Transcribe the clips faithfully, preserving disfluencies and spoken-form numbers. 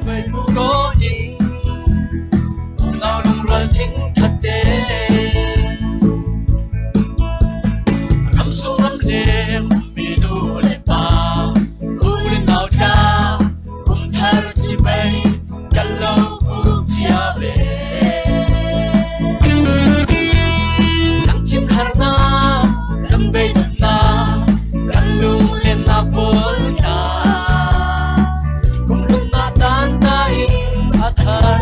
Pai bu ko in, unau lungrual thin khatte, ram sung ram lem, mi nu le pa, u le nau tla, kum thar chibai, kan lo puk chia ve. Kan thin harna, kan beidonna, kan lunglenna pawl tla, kum lungna tanta in a thar,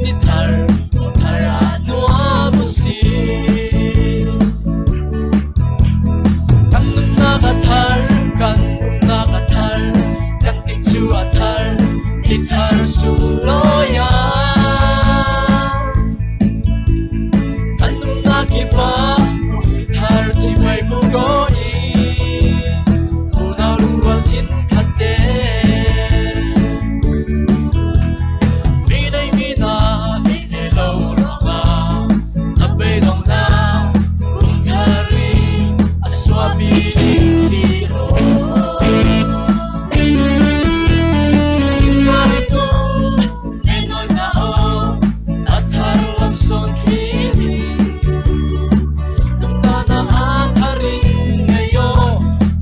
ni thar, nu thar a nuam u si. Kan nunnak a thar, kan nunnak a thar, kan tik cu a thar, ni thar sung lawia. Kan nunnak kip ah kum thar chibai bu ko i, unau lungrual thin khatte. Mi nei mi na, nei nei lo ruangah, na beidong hna, kum thar i a suapi ding khi lo. Thinlung, nei nawl hna aw, a thar lam sawn khi ri. Tumtahnak a thar in ngei aw,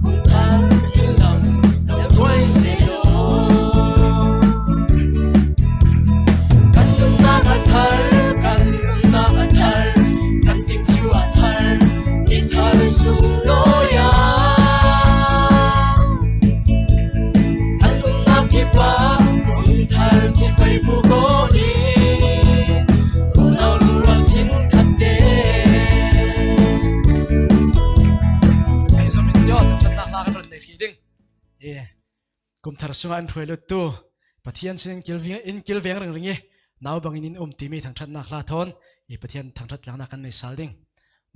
kum thar in lam lo ruai seh law. Kan nunnak a thar, kan nunnak a thar, kan ting cu a thar, ni thar sung lawia. Kan umnak kip ah kum thar chibai bu ko i, unau lungrual thin khatte. Hei, zomin dio, thangṭhatnak hla kan run nei khi ding. Eh, kum thar sungah an hruai luttu Pathian sin in kilveng, in kilveng ringring i, nau bangin in um timi thangṭhatnak hla thawn i Pathian thangṭhat tlangnak kan nei sal ding.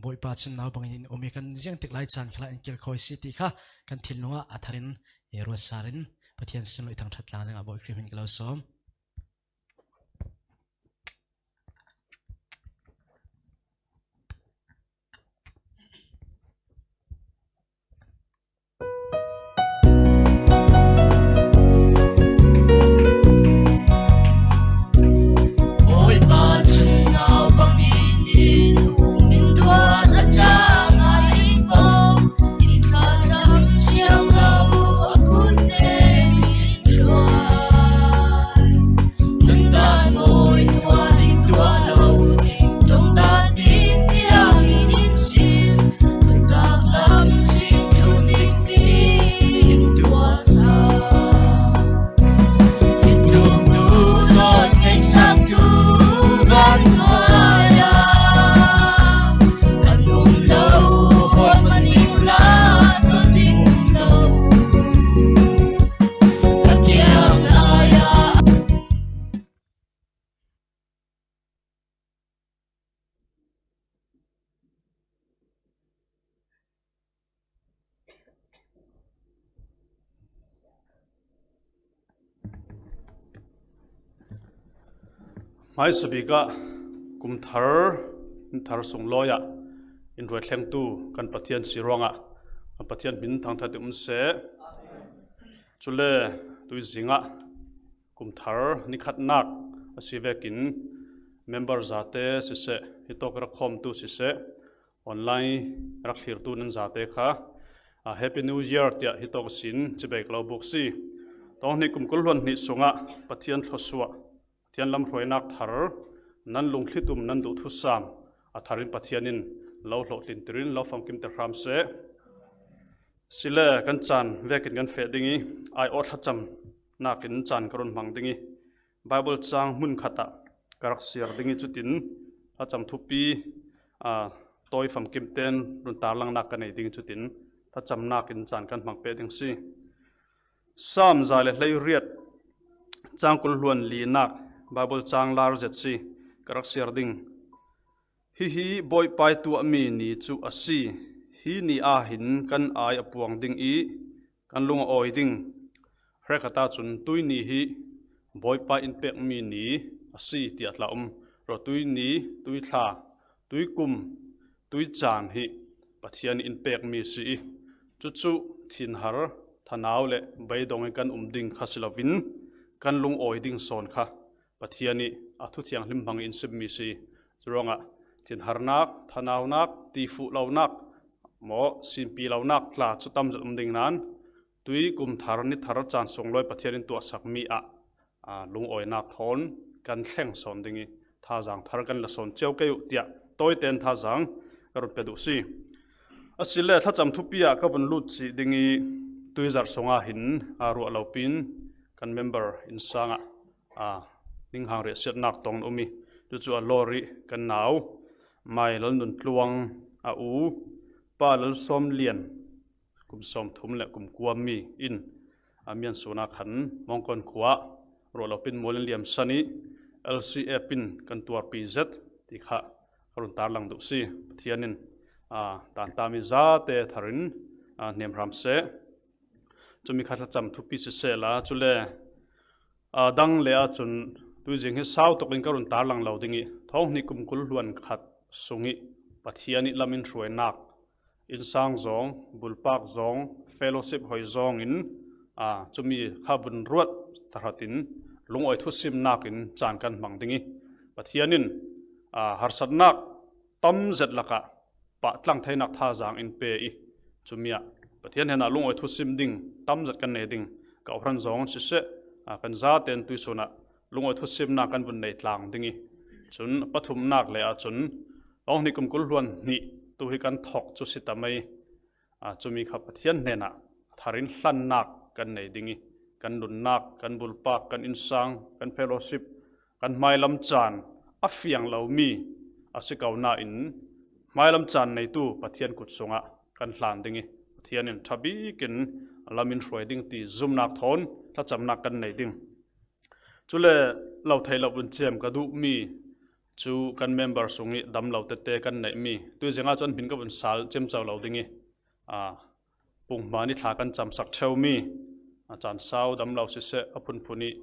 Bawipa cun nau bangin in um i kan ziangtik lai caan khalah in kilkhawi si ti kha kan thinlung ah a thar in i ruat sal in Pathian sin lo i thangṭhat tlang dingah Bawi Khrih hmin ka lo sawm. Hmaisabik ah kum thar, ni thar sunglawi ah in ruatthlengtu kan Pathian si ruangah kan Pathian hmin thangṭhat in um seh. Cule tuizing ah kum thar ni khatnak a si vekin member zate siseh, hitawk rak khawmtu siseh, online rak thlirtu nan zate kha, ah, Happy New Year tiah hitawk sin cibai ka lo buk si. Thonghnih kum kul hluan hnih sungah Pathian thluasuah, Pathian lamhruainak thar, nan lungthlitum nan duh thusam a thar in Pathian in lo hlawhtlinter in lo famkimter hram seh. Sile kan caan vekin kan feh ding i, aiawh thlacamnak in caan ka run hmang ding i, Baibal caang hmun khat ah ka rak siar ding i, cutin thlacam thupi, aa, tawi famkim tein run tarlangnak ka nei ding i, cutin thlacamnak in caan kan hmang peh ding si. Salm za le hleiriat, caang kul hluan linak Baibal caang lar zet si, ka rak siar ding. Hihi Bawipa ih tuahmi ni cu a si. Hi ni ah hin kan ai a puang ding i kan lung a awi ding. Hrekkhat ahcun tuihni hi Bawipa in pekmi ni a si, tiah tla um. Ro tuihni, tuithla, tuikum, tuicaan hi Pathian in pekmi a si i, cucu thinhar, thanau le beidong in kan um ding kha si loin kan lungawi ding sawn kha Pathian ih a thu thianghlim hmangin sim mi si. Curuangah thinharnak, thanaunak, tifuh lonak, maw simpi lonak tla cu tamzet um ding nain tui kum thar, ni thar caan sunglawi Pathian in tuahsak mi ah aa, lungawinak thawn kan thleng sawn ding ih, thazaang thar kan la sawn cio kei uh, tiah tawiten thazaang ka run pe duh si. Asile thlacam thupi ah ka vun lut cih ding ih, tuizarh sungah hin aa, ruah lo pin kan member innsang ah aa, ninghang riahsiatnak tong an um ih, cucu a lawr ih kan nau Mai Lal Nun Tluang a u Pa Lal Sawm Lian kum sawmthum le kum kua mi in a mian sun ah khan Mawngkawn khua ah ruah lo pin mual in liamsan ih L C F in kan tuarpi zet ti kha ka run tarlang duh si. Pathian in aa, tanta mi zate thar in aa, hnemhram seh. Cumi kha thlacam thupi sisehla, cule aa, dang le ahcun tuizing hi sau tukin ka run tarlang lo ding ih, thawng hnih kum kul hluan khat sung ih Pathian ih lam in hruainak, innsang zawng, bulpak zawng, fellowship hoi zawng in aa, cumi kha vun ruat tahratin lungawi thusimnak in caan kan hmang ding ih, Pathian in aa, harsatnak tam zet lakah pahtlang theinak thazaang in pe ih, cumi ah Pathian hnenah lungawi thusim ding tam zet kan nei ding. Kawhhran zawng in siseh, aa, kan zaten tuihsun ah lungawi thusimnak kan vun nei tlang ding ih, cun pathumnak le ahcun thawng hnih kum kul hluan hnih tu hi kan thok cu si ta mai. Aa, cumi kha Pathian hnenah thar in hlannak kan nei ding ih, kan nunnak, kan bulpak, kan innsang, kan fellowship, kan hmailam caan a fiang lomi a si ko nain, hmailam caan neitu Pathian kut sungah kan hlan ding ih, Pathian in ṭha bikin lam in hruai ding ti zumnak thawn thlacamnak kan nei ding. Cule lo theih lo vun ciam ka duhmi cu kan member sung ih dam lo tete kan neihmi, tuizing ah cun an hmin ka vun sal ciamco lo ding ih, aa, punghman ih thla kan camsak ṭheumi, aa, caan sau dam lo siseh, a phunphun ih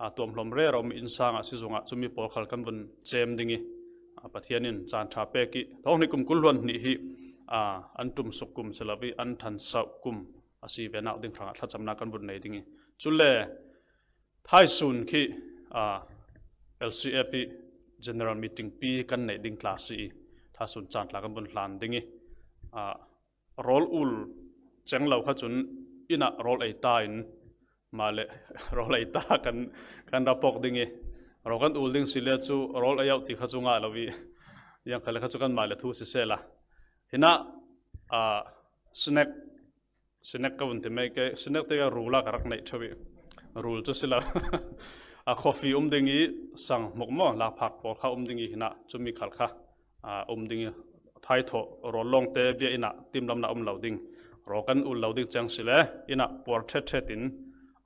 aa, tuamhlawm rero mi innsang ah sizung ah cumi pawl khal kan vun cem ding ih, aa, Pathian in caan ṭha pek ih thawng hnih kum kul hluan hnih hi aa, an ṭumsuk kum si lo ih an ṭhansoh kum a si venak ding hrangah thlacamnak kan vun nei ding ih, cule thaisun khi aa, L C F ih general meeting pi kan neih ding tla si ih, thaisun caan tla kan vun hlan ding ih, aa, rawl ul ceng lo kha cun inn ah rawl ei ta in, mah le rawl ei ta kan, kan ra pok ding ih, rawl kan ul ding si le cu rawl ei auh ti kha cu ngah lo ih, ziang khal le kha cu kanmah le thu sisehla, hinah aa, snack, snack ka vun ti mai ke, snack te ka rul ah ka rak neih ṭheu ih, rul cu si lo. A coffee um ding ih, sang hmuk maw, laphak pawl kha um ding ih, hinah cumi khal kha aa, um ding ih, thaithawh rawl lawngte bia inn ah timlamnak um lo ding. Rawl kan ul lo ding ceng si le, inn ah puar ṭhetṭhet in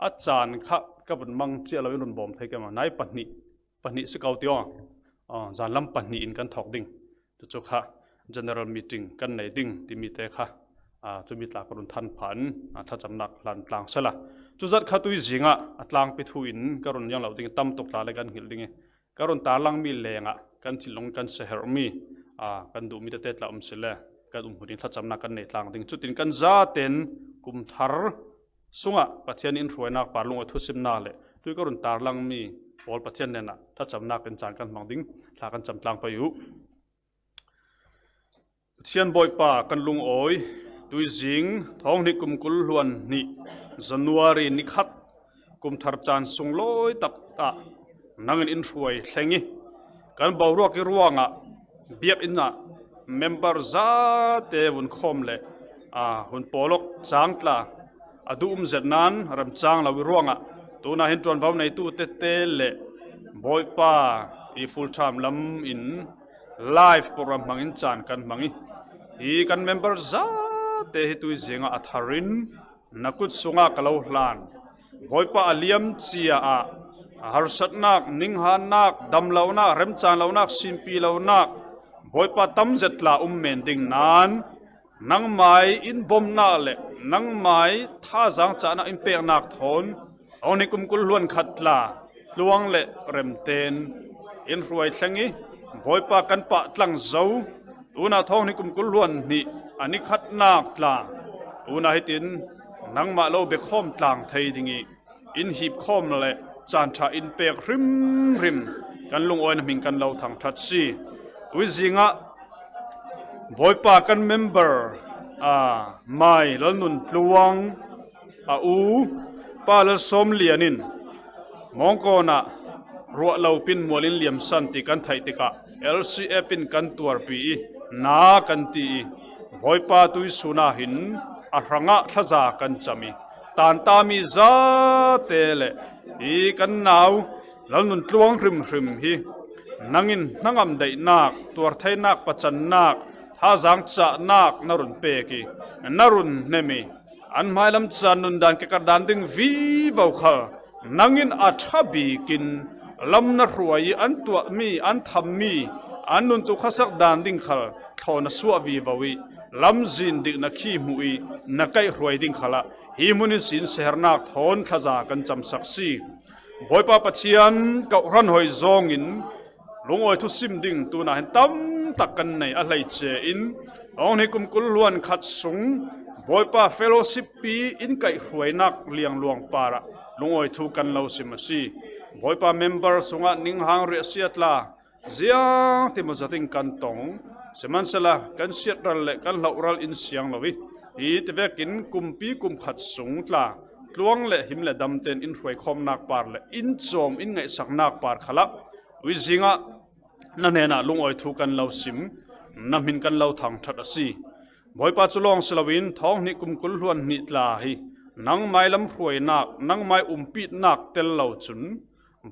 a caan kha ka vun mang cia lo in run bawm thei keimah nai pahnih, pahnih si ko ti aw. Aa, zanlam pahnih in kan thawk ding. Cucu kha general meeting kan nei ding timi te kha, aa, cumi tla ka run than phan, aa, thlacamnak hlan tlang sehla. Cuzat kha tuizing ah a tlangpi thu in ka run ziang lo ding ih, tam tuk tla le kan hngilh ding ih, ka run tarlangmi lengah kan thinlung kan siaherhmi, aa, kan duhmi tete tla um si le, kan um hun in thlacamnak kan nei tlang ding. Cutin kan zaten kum thar sungah Pathian in hruainak par lungawi thusimnak le tui ka run tarlangmi pawl Pathian hnenah thlacamnak in caan kan hmang ding, thla kan cam tlang pei uh. Pathian Bawipa kan lungawi, tuizing thawng hnih kum kul hluan hnih January ni khat kum thar caan sunglawi tak ah nangin in hruai thleng ih, kan boruak ih ruangah biakinn ah member zate vun khawm le, aa, hun pawlawk cang tla a duh um zet nain remcang lo ih ruangah tunah hin ṭuanvo neitu tete le Bawipa ih full time lam in live program hmangin caan kan hmang ih, hi kan member zate hi tuizing ah a thar in na kut sungah ka lo hlan. Bawipa a liam cia ah a harsatnak, ninghannak, damlonak, remcang lonak, simpi lonak, Bawipa tam zet tla um men ding nain nangmah ih in bawmhnak le nangmah ih thazaang cahnak in peknak thawn thawng hnih kum kul hluan khat tla tluang le remten in hruai thleng ih, Bawipa kan pah tlang zo. Tunah thawng hnih kum kul hluan hnih a ni khatnak tla tunah hitin nangmah lo biakhawm tlang thei ding ih, in hipkhawm le caan ṭha in pek hrimhrim kan lungawina hming kan lo thangṭhat si. Tui zingah Bawipa kan member, a, Mai Lalnuntluang, a u Pa Lalsawmlian in Mawngkawn ah ruah lo pin mual in liamsan ti kan theih tikah L C F in kan tuarpi i na kan ti i Bawipa tuisun ah hin a hrangah thlaza kan cam i tanta mi zate le hi kan nau Lalnuntluang hrimhrim hi nangin hnangam daihnak, tuartheinak, pacannak, thazaang cahnak na run pek i na run hnem i an hmailam caan nundan kekarh dan ding vivo khal nangin a ṭha bikin lam na hruai i an tuahmi, an thammi, an nuntuk khasak dan ding khal thlaw na suah vivo i lamzin dik na khi hmuh i na kaihhruai ding khalah hi hmun ihsin sehernak thawn thlaza kan camsak si. Bawipa Pathian, kohhran hoi zawngin lungawi thusim ding tunah hin tam tak kan nei a hleice in, thawng hnih kum kul hluan khat sung Bawipa fellowship pi in kaihhruainak liangluang parah lungawi thu kan lo sim a si. Bawipa member sungah ninghang riahsia tla ziang timaw zating kan tong, sihmanhselah kan siatral le kan hlohral in siang lo i, hi tivekin kumpi kum khat sung tla tluang le him le damten in hruaikhawmnak par le in cawm in ngaihsaknak par khalah tui zingah na hnenah lungawi thu kan lo sim, na hmin kan lo thangṭhat a si. Bawipa, cu lawng si loin thawng hnih kum kul hluan hnih tla hi nang mailam hruainak, nang mai umpitnak tel lo cun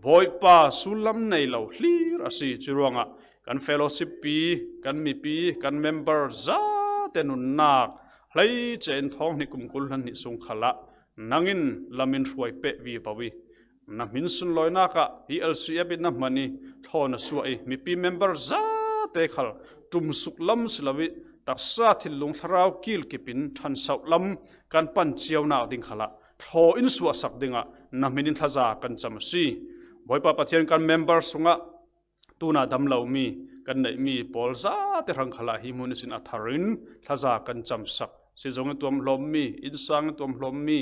Bawipa, sullam nei lo hlir a si. Curuangah kan fellowship pi, kan mipi, kan member zate nunnak hleice in thawng hnih kum kul hluan hnih sung khalah nangin lam in hruai peh vivo i na hmin sunlawinak ah hi L C F in na hman i thlaw na suah i mipi member zate khal ṭumsuk lam si lo i taksa thinlung thlarau kilkip in ṭhansoh lam kan pan cionak ding khalah thlaw in suahsak dingah na hmin in thlaza kan cam a si. Bawipa Pathian, kan member sungah tunah dam lomi kan neihmi pawl zate hrang khalah hi hmun ihsin a thar in thlaza kan camsak si zongin tuamhlawmmi, innsang in tuamhlawmmi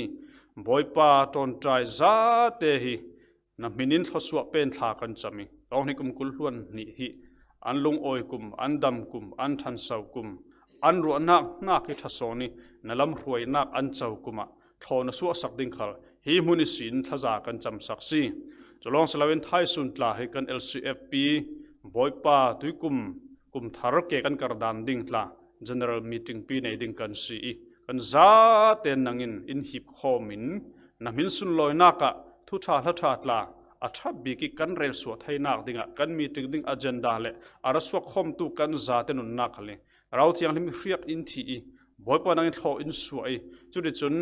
Bawipa ṭawnṭai zate hi na hmin in thluasuah pen thla kan cam i thawng hnih kum kul hluan hnih hi an lungawi kum, an dam kum, an ṭhanso kum, an ruahnak hnak hi ṭha sawn i na lam hruainak an co kum ah thlaw na suahsak ding khal hi hmun ihsin thlaza kan camsak si. Cu lawng si loin thaisun tla hi kan L C F pi Bawipa tuikum kum thar ke kan karh dan ding tla general meeting pi nei ding kan si i kan zate nangin in hip khawm in na hmin sunlawinak ah thu ṭha hla ṭha tla a ṭha bik i kan rel suah theinak dingah kan meeting ding agenda le a ra suak khawmtu kan zate nunnak khal i Thlarau Thianghlim hriak in thih i Bawipa nangin thlaw in suah i cuticun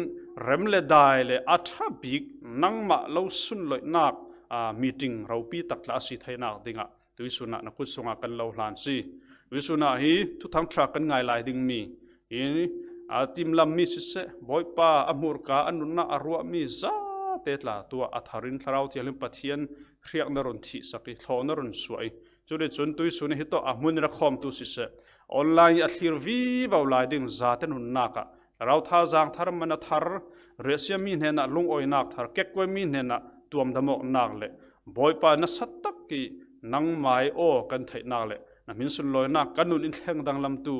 rem le dai le a ṭha bik nangmah lo sunloihnak, aa, meeting ropi tak tla a si theinak dingah tuisun ah na kut sungah kan lo hlan si. Tuisun ah hi thuthang ṭha kan ngai lai dingmi hi, aa, timlammi siseh, Bawipa a hmurka a nunnak a ruahmi zate tla tuah a thar in Thlarau Thianghlim Pathian hriak na run thihsak i thlaw na run suah i cuticun tuisun hi tawh a hmun i ra khawmtu siseh, online i a thlir vivo lai ding zate nunnak ah Thlarau Thazaang thar, mana thar, riahsia mi hnenah lungawinak thar, kekkuai mi hnenah tuamdamawknak le Bawipa nasa tak i nangmai aw kan theihnak le na hmin sunlawinak kan nun in thleng danglamtu,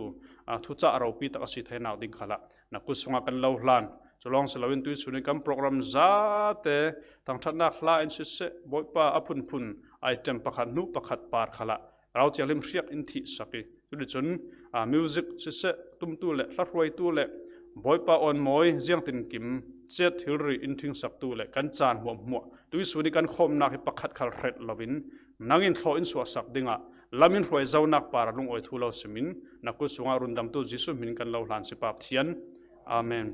aa, thucah ropi tak a si theinak ding khalah na kut sungah kan lo hlan. Cu lawng si loin tuisun in kan program zate thangṭhatnak hla in siseh, Bawipa a phunphun item pakhat hnu pakhat par khalah Thlarau Thianghlim hriak in thihsak i cuticun, aa, music siseh, tumtu le hla hruaitu le Bawipa awnmawi ziangtinkim cet thilri in ṭhingsaktu le kan caan hmuahhmuah tuisun i kan khawmnak hi pakhat khal hret loin nangin thlaw in suahsak dingah lam in hruai zonak par a lungawi thu lo simin na kut sungah rundamtu Jesuh hmin kan lo hlan si, Pa Pathian. Amen.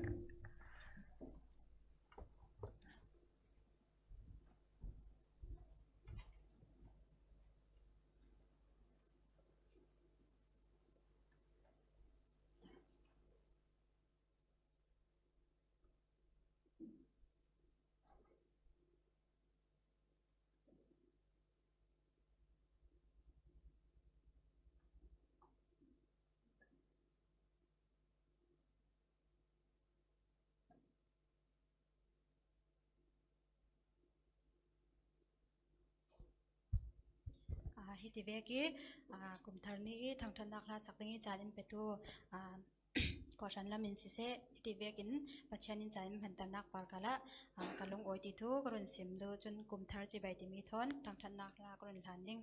Hiti vek i, aa, kum thar ni i thangṭhatnak hla sak ding i caan in petu, aa, kawhhran lam in siseh, hiti vek in Pathian in caan in hmanternak par kal ah, aa, ka lung awi ti thu ka run sim duh, cun kum thar cibai timi thawn thangṭhatnak hla ka run hlan ding.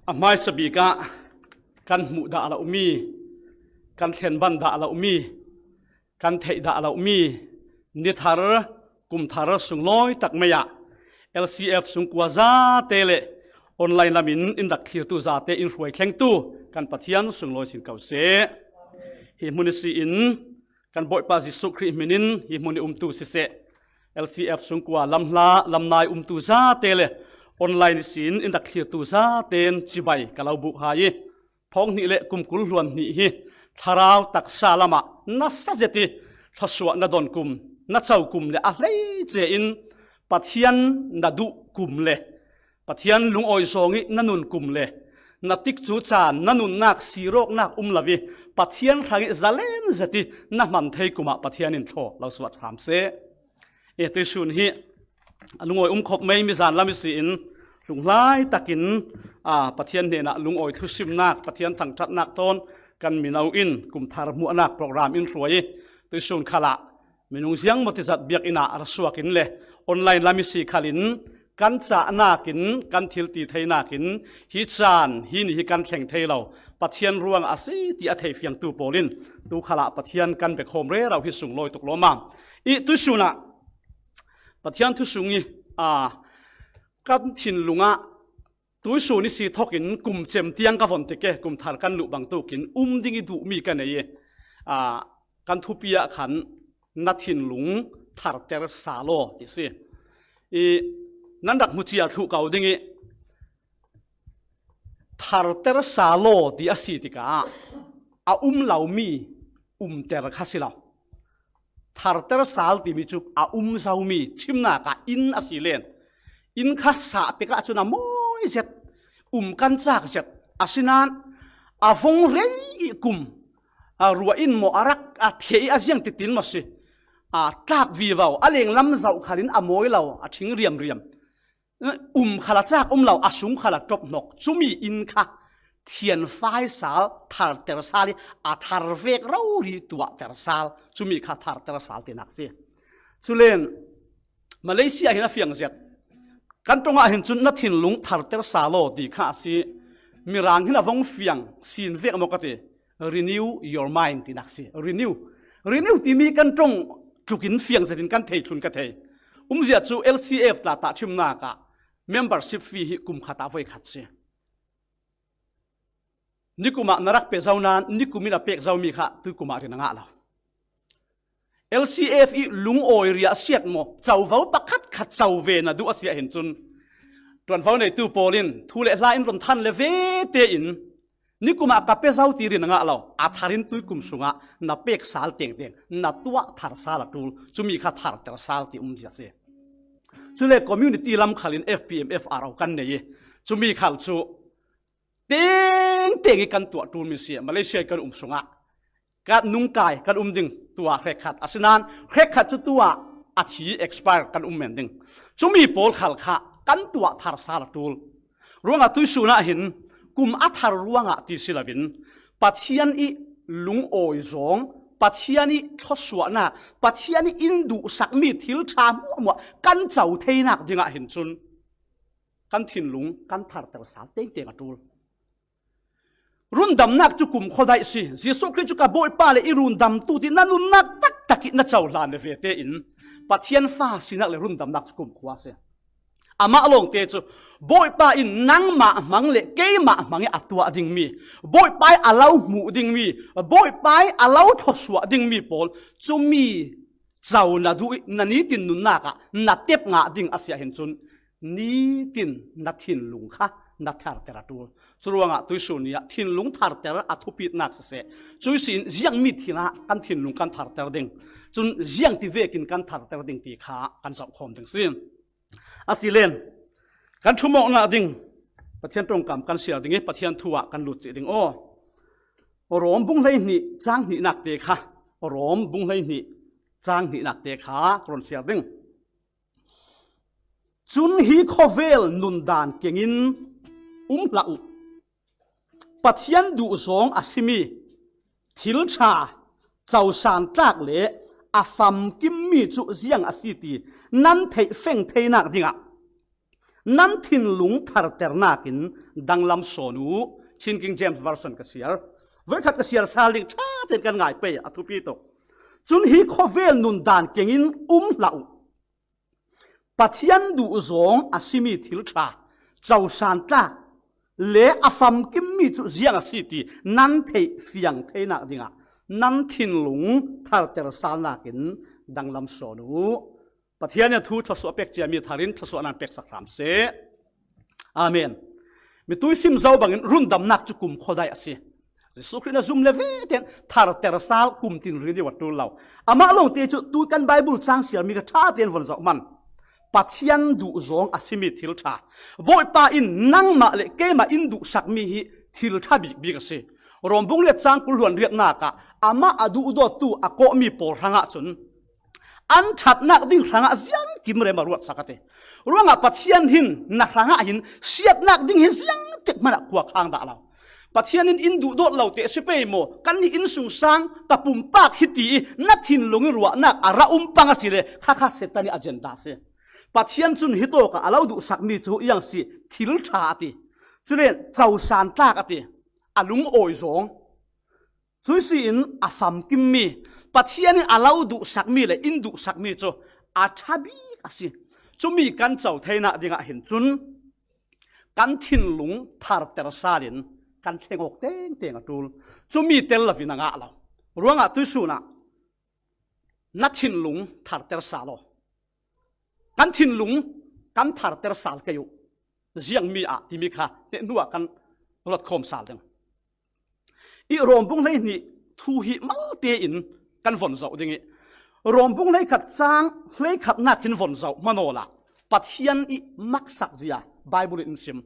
A hmaisa bik ah kan hmuh dah loh mi, kan thlen ban dah loh mi, kan theih dah loh mi, ni thar, kum thar sunglawi tak mai ah L C F sungkua zate le online lamin in dak thlirtu zate in hruai thlengtu kan Pathian sunglawi sin ko seh. Hi hmun ihsi in kan Bawipa Jesuh Khrih hminin hi hmun i umtu siseh, L C F sungkua lamhla lamnai umtu zate le online ihsin in dak thlirtu zaten chibai ka lo buk hai i, thawng hnih le kum kul hluan hnih hi thlarau taksa lamah nasa zet i thluasuah na don kum, na co kum le a hleice in Pathian na duh kum le Pathian lungawi zawng i na nun kum le na tikcu caan na nunnak sirawknak um lo i Pathian hrang i zalen zet i na hman thei kum ah Pathian in thlaw lo suah cham seh. E, tuisun hi a lungawi um khop mai mizan lam ihsi in hlunghlai takin, a, Pathian hnenah lungawi thusimnak, Pathian thangṭhatnak thawn kan mino in kum thar hmuhnak program in hruai i tuisun khalah minung ziang maw tizat biakinn ah ra suak in le online lam ihsi khalin kan cahnak in, kan thil ti theinak in hi caan hi ni hi kan thleng thei lo, Pathian ruang a si ti a thei fiangtu pawl in tu khalah Pathian kan bekhawm rero hi sunglawi tuk lawmam. I tuisun ah Pathian thu sung i, a, kan thinlung ah tuisun ihsi thokin kum cem tiang ka von tik e, kum thar kan luh bangtukin um ding i duhmi ka nei i, a, kan thupi ah khan na thinlung tharter sal aw ti si. I, nan rak hmu ciat thluh ko ding i, tharter sal aw ti a si tikah a um lo mi umter kha si lo. Tharter sal timi cu a um zomi ṭhimnak ah inn a si len. Inn kha sah pek ahcun a mawi zet, um kan cak zet. Asinain a vong rei i kum, a ruah in maw a rak a theh i a ziang titin maw si, a tlak vivo, a lenglam zoh khalin a mawi lo, a ṭhing riamriam. Um khal a cak um lo, a sung khal a ṭop hnok. Cumi inn kha thianfai sal, tharter sal i a thar vek rori tuahter sal. Cumi kha tharter sal tinak si. Culen Malaysia hin a fiang zet. Kan ṭongah hin cun na thinlung tharter sal aw ti kha a si. Mirang hin a vong fiang sin vek maw ka ti. Renew your mind tinak si. Renew. Renew timi kan ṭong tlukin fiang zetin kan thei thlun ka thei. Umzia cu L C F tla tah ṭhimnak ah membership fee hi kum khat ah voi khat si. Nikum ah na rak pe zo nain nikum in a pek zomi kha tuikum ah rin a ngah lo. L C F i lungawi riahsiat maw, covo pakhat khat co ve na duh a si ahhin cun, ṭuanvo neitu pawl in thu le hla in run than le ve tein nikum ah ka pe zo ti rin a ngah lo, a thar in tuikum sungah na pek sal tengteng, na tuah thar sal a ṭul, cumi kha tharter sal ti umzia si. Cule community lam khal in F P M F R O kan nei i, cumi khal cu tengteng i kan tuah ṭulmi si. Malaysia i kan um sungah kan nungkai kan um ding tua hrekkhat, asinain hrekkhat cu tua a thi expire kan um men ding. Cumi pawl khal kha kan tuah thar sal a ṭul. Ruangah tuisun ah hin kum a thar ruangah ti si loin Pathian i lungawi zawng, Pathian i thluasuahnak, Pathian i in duhsakmi thil ṭha hmuahhmuah kan co theinak dingah hin cun kan thinlung kan tharter sal tengteng a ṭul. Rundamnak cu kum khuadaih si. Jesuh Khrih cu ka Bawipa le i rundamtu ti na nunnak taktak i na cohlan le ve tein Pathian fa sinak le rundamnak cu kum khua si. Amah lawngte cu Bawipa in nangmah hmang le keimah hmang i a tuah dingmi, Bawipa i a lo hmuh dingmi, Bawipa i a lo thluasuah dingmi pawl cumi co na duh i na nitin nunnak ah na tep ngah ding a si ahhin cun nitin na thinlung kha na tharter a ṭul. Curuangah tuisun ni ah thinlung tharter a thupitnak siseh, cuihsin ziangmi thil ah kan thinlung kan tharter ding, cun ziangti vekin kan tharter ding ti kha kan zohkhawm ding si. Asilen kan ṭhumawknak ding Pathian ṭongkam kan siar ding i Pathian thu ah kan lut cih ding aw. Rom bung hleihnih cang hnihnak te kha, Rom bung hleihnih cang hnihnak te kha ka run siar ding. Cun hi khawvel nundan kengin um hlah uh. Pathian duhzawng a simi thil ṭha, cosan tlak le a famkimmi cu ziang a si ti nan theih feng theinak dingah nan thinlung tharternak in danglam sawn uh. Chin King James Version ka siar. Voikhat ka siar sal ding ṭha tein kan ngai pei a thupi tuk. Cun hi khawvel nun dan kengin um hlah uh. Pathian duhzawng a simi thil ṭha, cosan tlak le a famkimmi cu ziang a si ti nan theih fiang theinak dingah nan thinlung tharter salnak in danglam sawn uh. Pathian in a thu thluasuah pek ciami tharin thluasuah nan peksak hram seh. Amen. Mitui sim zo bangin rundamnak cu kum khuadai a si. Jesuh Khrih na zum le ve ten tharter sal kum tin ri deuh a ṭul lo. Amah lawngte cu tu kan Bible cang siarmi ka ṭha ten von zoh man. Pathian duhzawng a simi thil ṭha. Bawipa in nangmah le keimah in duhsakmi hi thil ṭha bikbik a si. Rom bung riat cang kul hluan riatnak ah amah a duhdawttu a kawhmi pawl hrangah cun an ṭhatnak ding hrangah ziangkim rem a ruatsak a ti. Ruangah Pathian hin na hrangah hin siatnak ding hi ziangtik hmanah khua khang dah lo. Pathian in in duhdawt lo te si pei maw? Kannih innsungsang ka pumpak hi ti i na thinlung in ruahnak a ra um pang a si le kha kha Satan ih agenda a si. Pathian cun hitawk ah a lo duhsakmi cu iang si thil ṭha a ti. Cule cosan tlak a ti. A lungawi zawng. Cuih si in a famkimmi, Pathian in a lo duhsakmi le in duhsakmi cu a ṭha bik a si. Cumi kan co theinak dingah hin cun kan thinlung tharter sal in kan thleng awk tengteng a ṭul. Cumi tel lo in a ngah lo. Ruangah tuihsun ah na thinlung tharter sal aw. Kan thinlung kan tharter sal kei uh. Ziangmi ah timi kha hnu ah kan ruat khawm sal ding. I Rom bung hleihnih thu hi malte in kan von zoh ding i Rom bung hleikhat cang hleikhatnak in von zoh hmanawla Pathian ih maksak zia Bible in sim.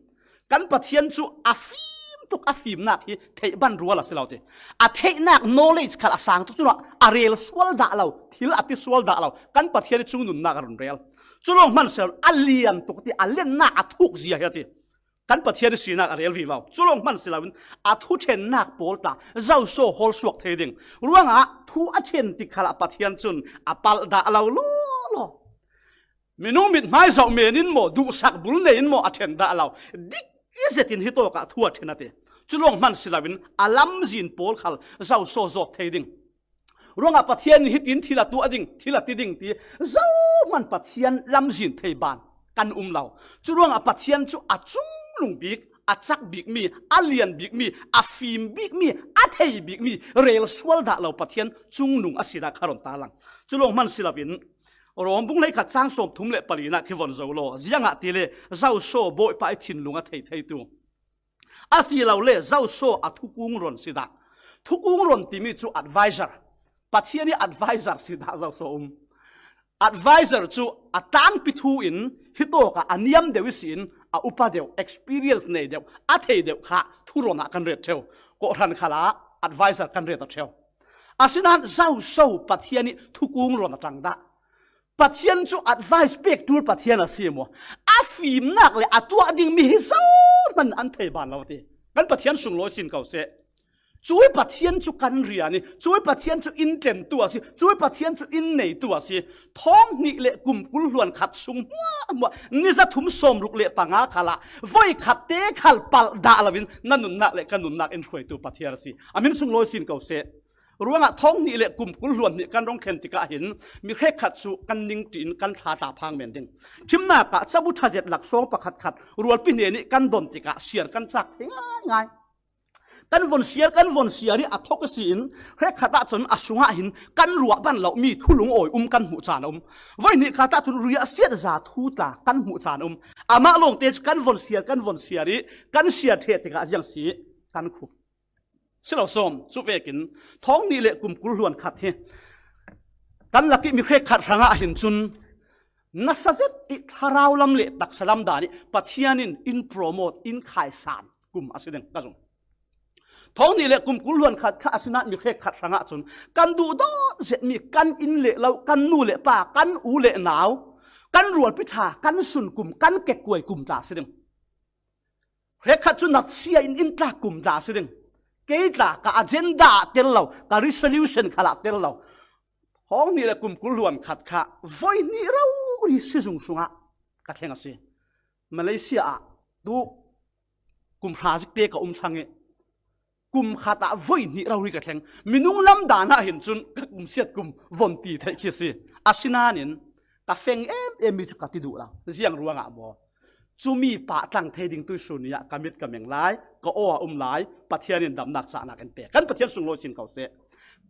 Kan Pathian cu a fim tuk a fimnak hi theih ban rual a si lo ti. A theihnak knowledge khal a sang tuk cun a rel sual dah lo, thil a ti sual dah lo. Kan Pathian ih cungnunnak a run rel. Cu lawng hman si lo a lian tuk ti, a lennak a thuk zia hi a ti. Kan Pathian ih sinak a rel vivo. Cu lawng hman si loin a thu ṭhennak pawl tla zoso hawl suak thei ding. Ruangah thu a ṭhen tik khalah Pathian cun a palh dah lo lawlaw. Minung mithmai zoh men in maw, duhsak bul nei in maw a ṭhen dah lo. Dik i zetin hitawk ah thu a ṭhen a ti. Cu lawng hman si loin a lamzin pawl khal zoso zawt thei ding. Ruangah Pathian in hitin thil a tuah ding, thil a ti ding ti zohman Pathian lamzin thei ban kan um lo. Cu ruangah Pathian cu a cunglung bik, a cak bikmi, a lian bikmi, a fim bikmi, a thei bikmi, rel sual dah lo Pathian cungnung a sinak kha run tarlang. Cu lawng hman si loin Rom bung hleikhat cang sawmthum le palinak hi von zo law, ziangahtile zoso Bawipa ih thinlung a thei theitu. Asilole zoso a thukung ron si dah. Thukung ron timi cu advisor. Pathian ih advisor si dah zoso um. Advisor cu a tlangpi thu in hitawk ah a niam deuh ihsin a upa deuh, experience nei deuh, a thei deuh kha thuron ah kan ret ṭheu. Kawhhran khalah advisor kan ret a ṭheu. Asinain zoso Pathian ih thukung ron a ṭang dah. Pathian cu advice pek ṭul Pathian a si maw? A fimnak le a tuah dingmi hi zohman an thei ban lo ti. Kan Pathian sunglawi sin ko seh. Cuih Pathian cu kan rian i, cuih Pathian cu in tlentu a si, cuih Pathian cu in neitu a si. Thawng hnih le kum kul hluan khat sung hmuahhmuah, ni zathum sawmruk le panga khalah voi khat te khal palh dah loin na nunnak le ka nunnak in hruaitu Pathian a si. A min sunglawi sin ko seh. Ruangah thawng hnih le kum kul hluan hnih kan rung thlen tikah hin mi hrekkhat cu kan ning ṭih in kan thla tla phang men ding. Ṭhimnak ah cabu ṭha zet laksawng pakhatkhat rualpi hnen ih kan don tikah siar kan cak thei ngaingai. Kan von siar, kan von siar ih a thok ihsin hrekkhat ahcun a sungah hin kan ruah ban lomi thulungawi um kan hmuh caan a um. Voi hnih khat ahcun riahsiat za thu tla kan hmuh caan a um. Amah lawngte cu kan von siar, kan von siar ih kan siar ṭheh tikah ziang si kan khup. Si lo sawm, cu vekin thawng hnih le kum kul hluan khat hi kan lak ih mi hrekkhat hrangah hin cun nasa zet ih thlarau lam le taksa lam dan ih Pathian in in promote, in khaisan kum a si ding ka zum. Thawng hnih le kum kul hluan khat kha a sinah mi hrekkhat hrangah cun kan duhdawt zetmi kan inn le lo, kan nu le pa, kan u le nau, kan rualpi ṭha, kan sun kum, kan kekkuai kum tla a si ding. Hrekkhat cu natsia in in tlak kum tla a si ding. Kei tla ka agenda ah tel lo, ka resolution khalah tel lo. Thawng hnih le kum kul hluan khat kha voi hnih rori sizung sungah ka thleng a si. Malaysia ah tu kum hra zikte ka um thlang ih kum khat ah voi hnih rori ka thleng. Minung lam dan ah hin cun ka kum siat kum von ti theih khi si. Asinain ka feng em em mi cu ka ti duh lo. Ziang ruangah maw? Cumi pahtlang thei ding tuihsun ni ah ka mit ka meng lai, ka aw a um lai, Pathian in damnak cahnak in pe. Kan Pathian sunglawi sin ko seh.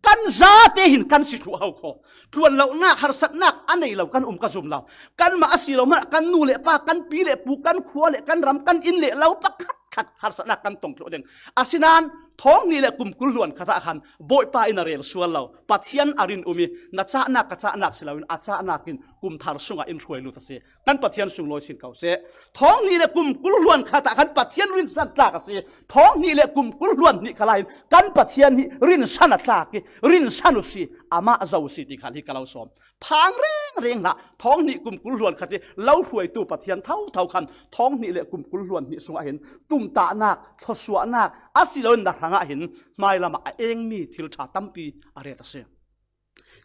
Kan zate hin kan si thluh ho kho. Tluan lonak, harsatnak a nei lo kan um ka zum lo. Kanmah a si lo hmanh kan nu le pa, kan pi le pu, kan khua le kan ram, kan inn le lo pakhat khat harsatnak kan tong thluh ding. Asinain thawng hnih le kum kul hluan khat ah khan Bawipa in a rel sual lo. Pathian a rin um i na cahnak ka cahnak si loin a cahnak in kum thar sungah in hruai lut a si. Kan Pathian sunglawi sin ko seh. Thawng hnih le kum kul hluan khat ah khan Pathian rinsan tlak a si. Thawng hnih le kum kul hluan hnih khalai in kan Pathian hi rinsan a tlak i rinsan uh si. Amah zo si ti khan hi ka lo sawm. Phang reng reng hlah. Thawng hnih kum kul hluan khat i lo hruaitu Pathian thotho khan thawng hnih le kum kul hluan hnih sungah hin tumtahnak, thluasuahnak a si loin na hrangah hin hmailam ah a engmi thil ṭha tampi a ret a si.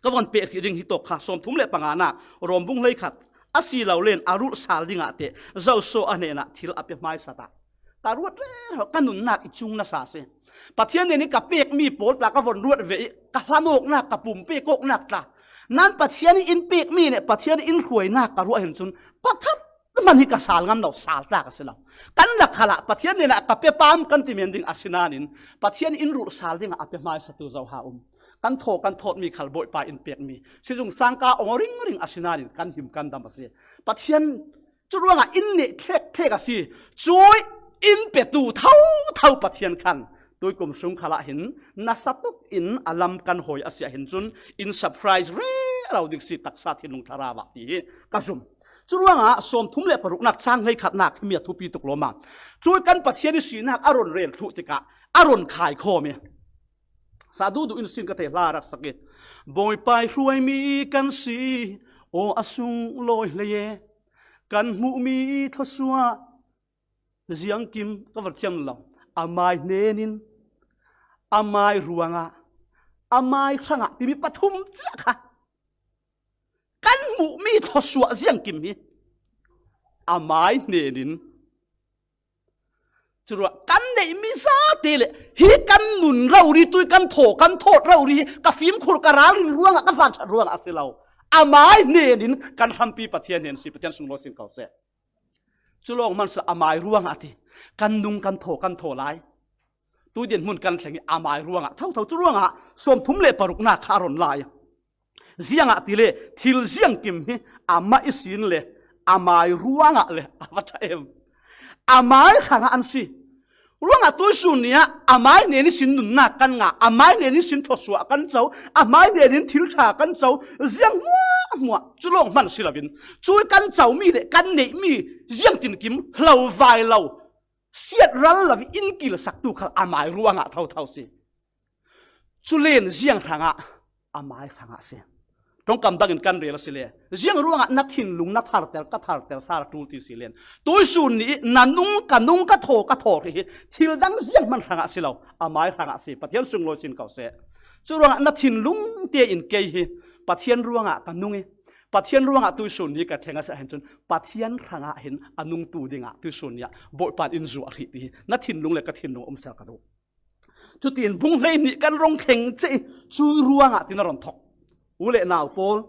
Ka von peh hrih ding hi tawk kha, sawmthum le panganak, Rom bung hleikhat, a si lo len a rulh sal dingah teh, Joshua hnenah thil a pe hmaisat ah ka ruat rero, ka nunnak i cung nasa si. Pathian nen i ka pekmi pawl tla ka von ruat ve i ka hlanawknak, ka pumpek awknak tla, nan Pathian i in pekmi le Pathian i in hruainak ka ruah hin cun pakhat hmanh hi ka sal ngam lo, sal tlak a si lo. Kan rak khalah Pathian nen ah ka pe pam kan ti men ding a si nain Pathian in rulh sal dingah a pe hmaisatu zo ha um. Kan thaw kan thawtmi khal Bawipa in pekmi sizung sangka awng ringring a si nain kan him kan dam a si. Pathian cu ruangah in neh khekkhek a si. Cui in petu thotho Pathian khan tuikum sung khalah hin nasa tuk in a lam kan hawi a si ah hin cun in surprise rero ding si taksa thinlung thlarau ah ti hi ka zum. Cu ruangah sawmthum le paruknak cang hleikhatnak himi a thupi tuk lawma. Cui kan Pathian i sinak a ron rel thluh tikah a ron khaikhawm i sa duhduh in sin ka thei hla rak sak i Bawipa i hruaimi kan si aw a sunglawi hlei e. Kan hmuhmi thluasuah ziangkim ka va thiam lo. Amai hnenin, amai ruangah, amai hrangah timi pathum ciah kha kan hmuhmi thluasuah ziangkim hi amai hnenin, curuah kan neihmi zate le hi kan nun rori, tui kan thaw kan thawt rori hi ka fimkhur ka ralrin ruangah ka vanṭhat ruangah a si lo. Amai hnenin kan hrampi Pathian hnen si, Pathian sunglawi sin ko seh. Cu lawng hmanh si lo, amai ruangah a ti. Kan nung kan thaw kan thaw lai. Tui dinhmun kan thleng i amai ruangah thotho. Cu ruangah sawmthum le paruknak kha a ron lai. Ziangah ti le thil ziangkim hi amah i sin le amai ruangah le a va ṭha em. Amai hrangah an si. Ruangah tuisun ni ah amai hnen ihsin nunnak kan ngah, amai hnen ihsin thluasuah kan co, amai hnen in thil ṭha kan co, ziang hmuahhmuah cu lawng hmanh si loin cui kan comi le kan neihmi ziangtinkim hlo vai lo, siat ral lo in kilsaktu khal amai ruangah thotho si. Cu len ziang hrangah, amai hrangah si. Ṭongkam dangin kan rel a si le, ziang ruangah na thinlung na tharter, ka tharter, sal a ṭul ti si len. Tuisun ni i na nung ka nung, ka thaw ka thaw hi thil dang ziang hman hrangah si lo, amai hrangah si. Pathian sunglawi sin ko seh. Cu ruangah na thinlung tein kei hi Pathian ruangah ka nung i Pathian ruangah tuisun ni ka thleng a si ah hin cun Pathian hrangah hin a nungtu dingah tuisun ni ah Bawipa in zuah hrih ti hi na thinlung le ka thinlung um sal ka duh. Cutin bung hleihnih kan rong thleng ceh i cu ruangah tin a ron thok. U le nau pawl,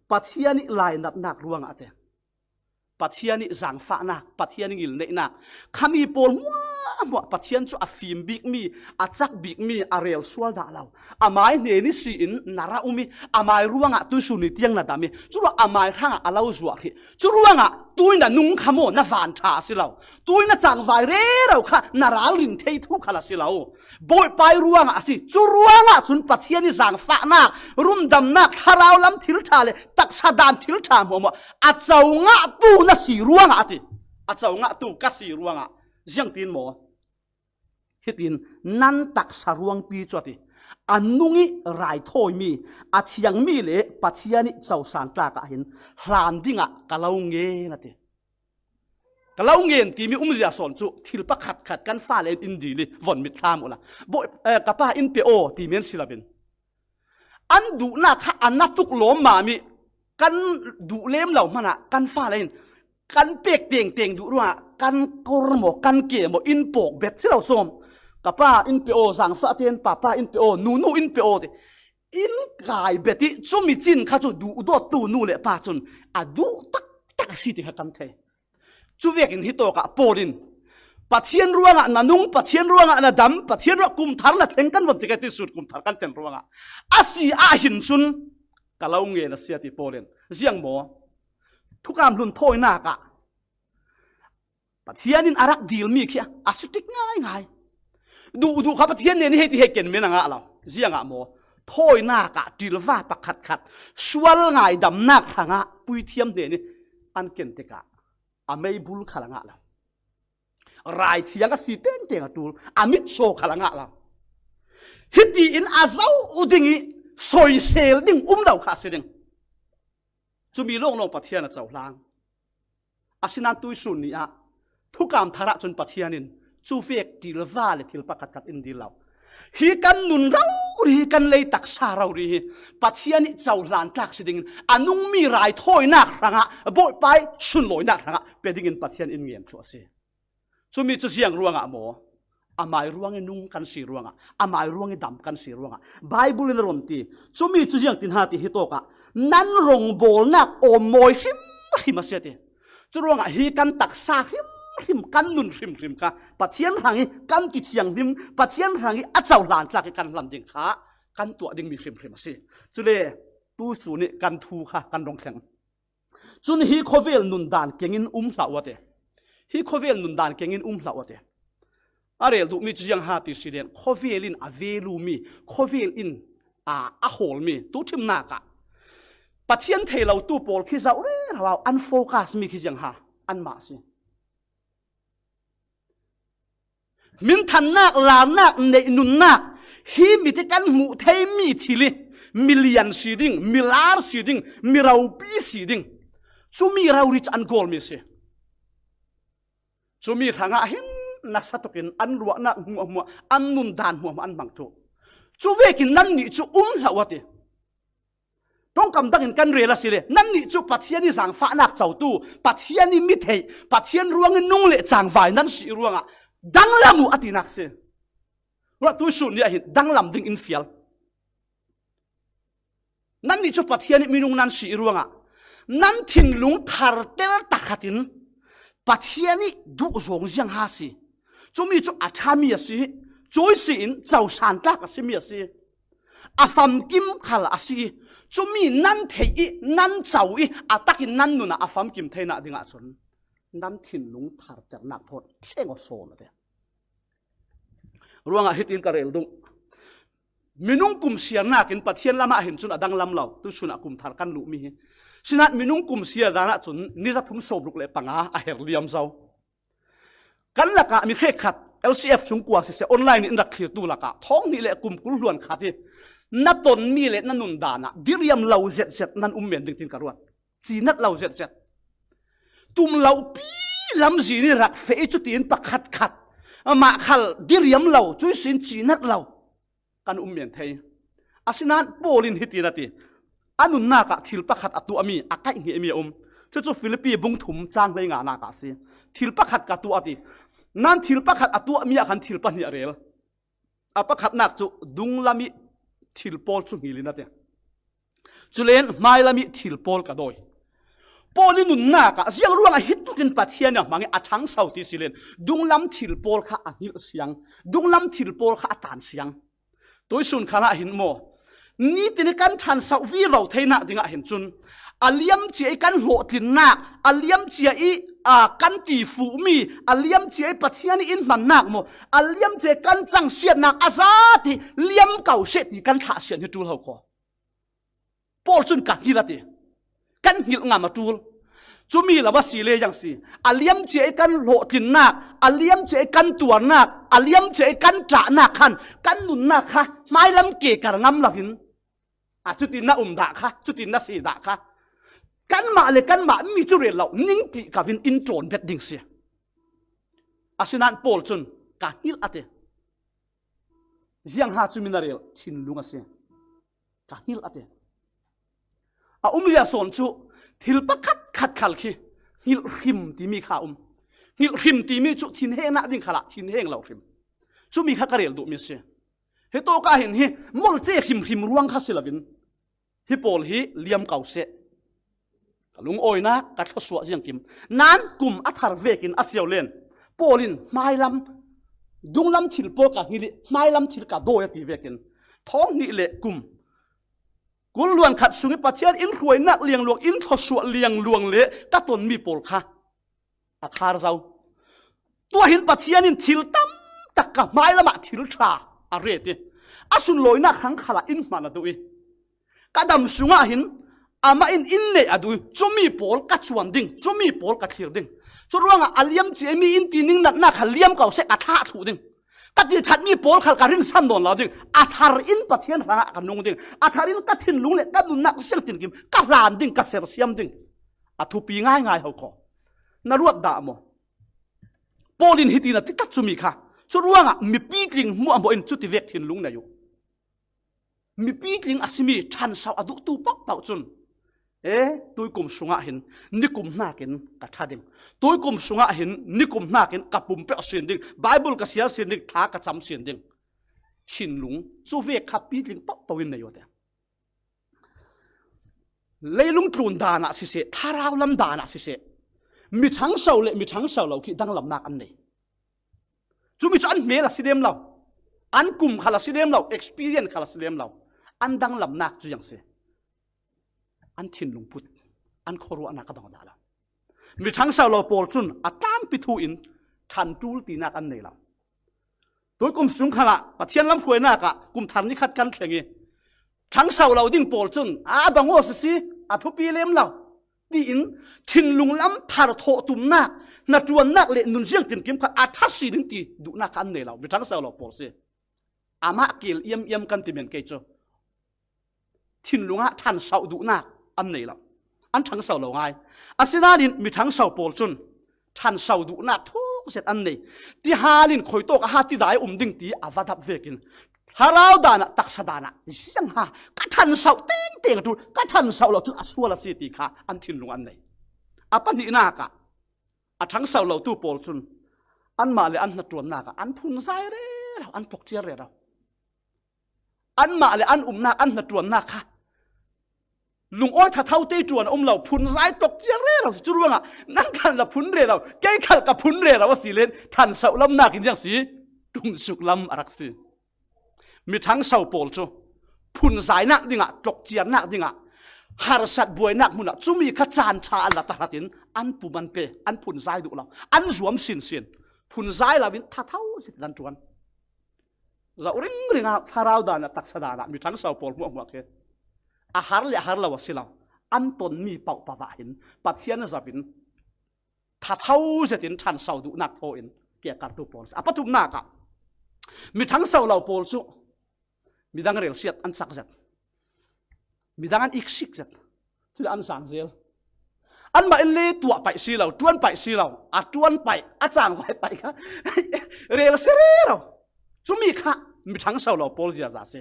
Pathian i lainatnak ruangah te, Pathian i zangfahnak, Pathian i ngilneihnak, khami pawl hmuahhmuah Pathian cu a fim bikmi, a cak bikmi, a rel sual dah lo. Amai hnen ihsin na ra um i, amai ruangah tuisun ni tiang na dam i, curuah amai hrangah a lo zuah hrih. Cu ruangah tui na nung kha maw, na vanṭha a si lo. Tui na cangvai rero kha na ralrin thei thu khal a si lo. Bawipa i ruangah a si. Cu ruangah cun Pathian i zangfahnak, rumdamnak, thlarau lam thil ṭha le taksa dan thil ṭha hmuahhmuah a co ngahtu na si ruangah a ti. A co ngahtu ka si ruangah. Ziangtin maw? Hitin nan taksa ruangpi cu a ti. A nung i raithawimi, a thiangmi le Pathian i cosan tlak ah hin hlan dingah ka lo ngen a ti. Ka lo ngen timi umzia sawn cu thil pakhat khat kan fale in in dil i von mit hlam uhla. Bawi, eh, ka pa in pe aw ti men si loin an duhnak kha a na tuk lawmmam i kan duh lem lo hmanah kan fale in kan pek tengteng duh ruangah kan kor maw, kan ke maw, in pawk bet si lo sawm. Ka pa in pe aw, zangfah ten papa in pe aw, nunu in pe aw ti in kai bet i, cumi cin kha cu duhdawttu nu le pa cun a duh taktak a si ti kha kan thei. Cu vekin hi tawkah Paul in, Pathian ruangah na nung, Pathian ruangah na dam, Pathian ruangah kum thar na thleng kan von ti kha ti sut, kum thar kan thleng ruangah a si ahhin cun ka lo ngen a si a ti Paul in. Ziang maw? Thukam hlun thawinak ah Pathian in a rak dilmi khi a si tik ngaingai. Duhduh kha Pathian nen i hei ti hei ken men a ngah lo. Ziangah maw? Thawinak ah ṭilva pakhatkhat sual ngaidamnak hrangah puithiam hnen i an ken tikah a meibul khal a ngah lo. Raithiang a si tengteng a ṭul, a mitsaw khal a ngah lo. Hitiin a zo ding i soisel ding um lo kha a si ding. Cumi lawnglawng Pathian a cohlang. Asinain tuisun ni ah thukam thar ah cun Pathian in cu vek ṭilva le thil pakhatkhat in dil lo. Hi kan nun rori, hi kan lei taksa rori hi Pathian i cohlan tlak si dingin a nungmi raithawinak hrangah, Bawipa i sunlawinak hrangah pe dingin Pathian in ngen thluh a si. Cumi cu ziang ruangah maw? Amai ruangin nung kan si ruangah, amai ruangin dam kan si ruangah Baibal in a run ti. Cumi cu ziang tin ha ti hi tawkah nan rawngbawlnak awmmawi hrimhrim a si a ti. Cu ruangah hi kan taksa hrimhrim, kan nun hrimhrim kha Pathian hrang i kan ti thianghlim, Pathian hrang i a cohlan tlak i kan hlan ding kha kan tuah dingmi hrimhrim a si. Cule tusun i kan thu kha kan rung thleng. Cun hi khawvel nundan kengin um hlah uh a ti. Hi khawvel nundan kengin um hlah uh a ti. A rel duhmi cu ziang ha ti si len, khawvel in a value mi, khawvel in, aa, a hawlmi tu ṭhimnak ah Pathian thei lotu pawl khi zoh rero au, an focus mi khi ziang ha, anmah a si. Minthannak, larnak, neih nunnak, hi mite kan hmuh theimi thil i milian si ding, milar si ding, miropi si ding, cumi rori cu an kawlmi a si. Cumi hrangah hin nasa tukin an ruahnak hmuahhmuah, an nundan hmuahhmuah an hmang thluh. Cu vekin nannih cu um hlah uh a ti. Ṭongkam dangin kan rel a si le, nannih cu Pathian i zangfahnak cotu, Pathian i mi theih, Pathian ruangin nung le cangvai nan si ruangah danglam uh a tinak si. Ruah tuisun ni ah hin danglam ding in fial. Nannih cu Pathian i minung nan si ruangah nan thinlung tharter takhatin Pathian i duh zawng ziang ha si. Cumi cu a ṭhami a si, cuai si in cosan tlak a simi a si. A famkim khal a si i, cumi nan theih i, nan co i, a takin nan nun ah a famkim theinak dingah cun nan thinlung tharternak thawt thleng aw sawn a ti. Ruangah hitin ka rel duh. Minung kum siarnak in Pathian lamah hin cun a danglam lo, tuisun ah kum thar kan luhmi hi. Sinain minung kum siar dan ah cun ni zathum sawmruk le panga a her liam zo. Kan lakah mi hrekkhat L C F sungkua siseh, online in rak thlirtu lakah thawng hnih le kum kul hluan khat hi na tonmi le na nundan ah diriam lo zetzet nan um men ding tin ka ruat. Cinat lo zetzet. Tum lo pi lamzin i rak feh i cutin pakhatkhat mah khal diriam lo, cuihsin cinat lo kan um men thei. Asinain Paul in hitin a ti, a nunnak ah thil pakhat a tuahmi, a kaihhnihmi a um. Cucu Filipi bung thum cang hleinganak ah a si. Thil pakhat ka tuah a ti. Nan thil pakhat a tuahmi ah khan thil pahnih a rel. A pakhatnak cu dunglam i thil pawl cu hngil in a ti. Culen hmailam i thil pawl ka dawi. Paul i nunnak ah ziang ruangah hi tukin Pathian a hmang i a ṭhangso ti si len, dunglam thil pawl kha a hngilh siang, dunglam thil pawl kha a tan siang. Tuisun khalah hin maw, nitin i kan ṭhanso vivo theinak dingah hin cun a liamcia i kan hlawhtlinnak, a liamcia i, aa, kan tifuhmi, a liamcia i Pathian i in hmannak maw, a liamcia i kan cangsiatnak a zat hi liam ko seh ti kan thlahsian hi ṭul ho khaw. Paul cun ka hngilh a ti. Kan hngilh ngam a ṭul. Cumi lo a si le yang si. A liamcia i kan hlawhtlinnak, a liamcia i kan tuarnak, a liamcia i kan ṭahnak khan kan nunnak kha hmailam ke kar ngam loin, a cutin na um dah kha, cutin na si dah kha, kanmah le kanmah mi cu rel lo, ning ti ka vin in ṭawn bet ding si. Asinain Paul cun ka hngilh a ti. Ziang ha cumi na rel thinlung a si. Ka hngilh a ti. A um lia sawn cu thil pakhat khat khal khi hngilh hrim timi kha a um. Hngilh hrim timi cu thinhengnak ding khalah thinheng lo hrim. Cumi kha ka rel duh mi si. Hi tawka hin hi mol ce hrimhrim ruang kha si lovin, hi pawl hi liam ko seh. Ka lungawinak ka thluasuah ziangkim. Nan kum a thar vekin a siau len, Paul in hmailam, dunglam thil pawl ka ngil ih hmailam thil ka dawi a ti vekin, thawng hnih le kum kul luan khat sungih Pathian in hruainak liangluang, in thluasuah liangluang le ka tonmi pawl kha a khar zo. Tua hin Pathian in thil tam tak ka hmailamah thil ṭha a ret ih, a sunlawinak hrang khalah in hman a duh ih, ka dam sungah hin amah in in neih a duh ih, cumi pawl ka cuan ding, cumi pawl ka thlir ding. Curuangah a liam cia mi in ti ning natnak kha liam ko seh, ka thlah thluh ding. Ka ti ṭhatmi pawl khal ka rinsan nawn lo ding. A thar in Pathian hrangah ka nung ding. A thar in ka thinlung le ka nunnak siangtinkim ka hlan ding, ka sersiam ding. A thupi ngaingai ho kaw. Na ruat dah maw? Paul in hiti na ti tak cumi kha. Curuangah mipi tling hmuahhmuah in cuti vek thinlung nei uh. Mipi tling a simi ṭhanso a duhtu pohpoh cun, e, tuikum sungah hin nikum hnakin ka ṭha ding. Tuikum sungah hin nikum hnakin ka pumpiak sin ding. Bible ka siar sin ding, thla ka cam sin ding. Thinlung cu vek kha pitling pohpoh in nei uh te. Leilung tlun danah siseh, thlarau lam danah siseh, mi ṭhangso le mi ṭhangso lo khi danglamnak an nei. Cumi cu an hmel a si lem lo, an kum khal a si lem lo, experience khal a si lem lo. An danglamnak cu ziang si. An thinlung put, an khuaruahnak a bang dah lo. Mi ṭhangso lo pawl cun a tlangpi thu in ṭhan ṭul tinak an nei lo. Tuikum sung khalah Pathian lam hruainak ah kum thar ni khat kan thleng ih, ṭhangso lo ding pawl cun, a bang aw sisi, a thupi lem lo, tiin thinlung lam thar thawh tumnak, hnaṭuannak le nunziang tinkim khat a ṭha si ding ti duhnak kha an nei lo, mi ṭhangso lo pawl si. Amah kil iam iam kan ti men kei cu. Thinlung ah ṭhanso duhnak an nei lo. An ṭhangso lo ngai. Asinain mi ṭhangso pawl cun ṭhanso duhnak thuk zet an nei. Ti hal in khuitawk a ha tidai um ding ti a va dap vekin, thlarau danah, taksa danah, ziang ha, ka ṭhanso tengteng a ṭul, ka ṭhanso lo cun a sual a si ti kha an thinlung an nei. A pahnihnak ah, a ṭhangso lotu pawl cun anmah le an hnaṭuannak ah an phunzai rero, an tlokciar rero. Anmah le an umnak, an hnaṭuannak kha lungawi thatho te ṭuan a um lo, phunzai tlokciar rero si. Curuangah nang khal na phun rero, kei khal ka phun rero a si len ṭhanso lamnak in ziang si, ṭumsuk lam a rak si. Mi ṭhangso pawl cu phunzainak dingah, tlokciarnak dingah, harsat buainak hmunah cumi kha caan ṭha an la tahratin an pum an pe, an phunzai duh lo, an zuam sinsin. Phunzai loin thatho zet nan ṭuan. Zoh ringring ah thlarau danah, taksa danah mi ṭhangso pawl hmuahhmuah khi a har le a har lo a si lo. An tonmi pohpoh ah hin Pathian a zoh in thatho zetin ṭhanso duhnak thaw in kehkartu pawl si. A pathumnak ah, mi ṭhangso lo pawl cu midang relsiat an cak zet. Midang an iksik zet. Cule an sang zel. Anmah in le tuah paih si lo, ṭuan paih si lo, a ṭuan paih, a cangvai paih kha rel si rero. Cumi kha mi ṭhangso lo pawl ziaza si.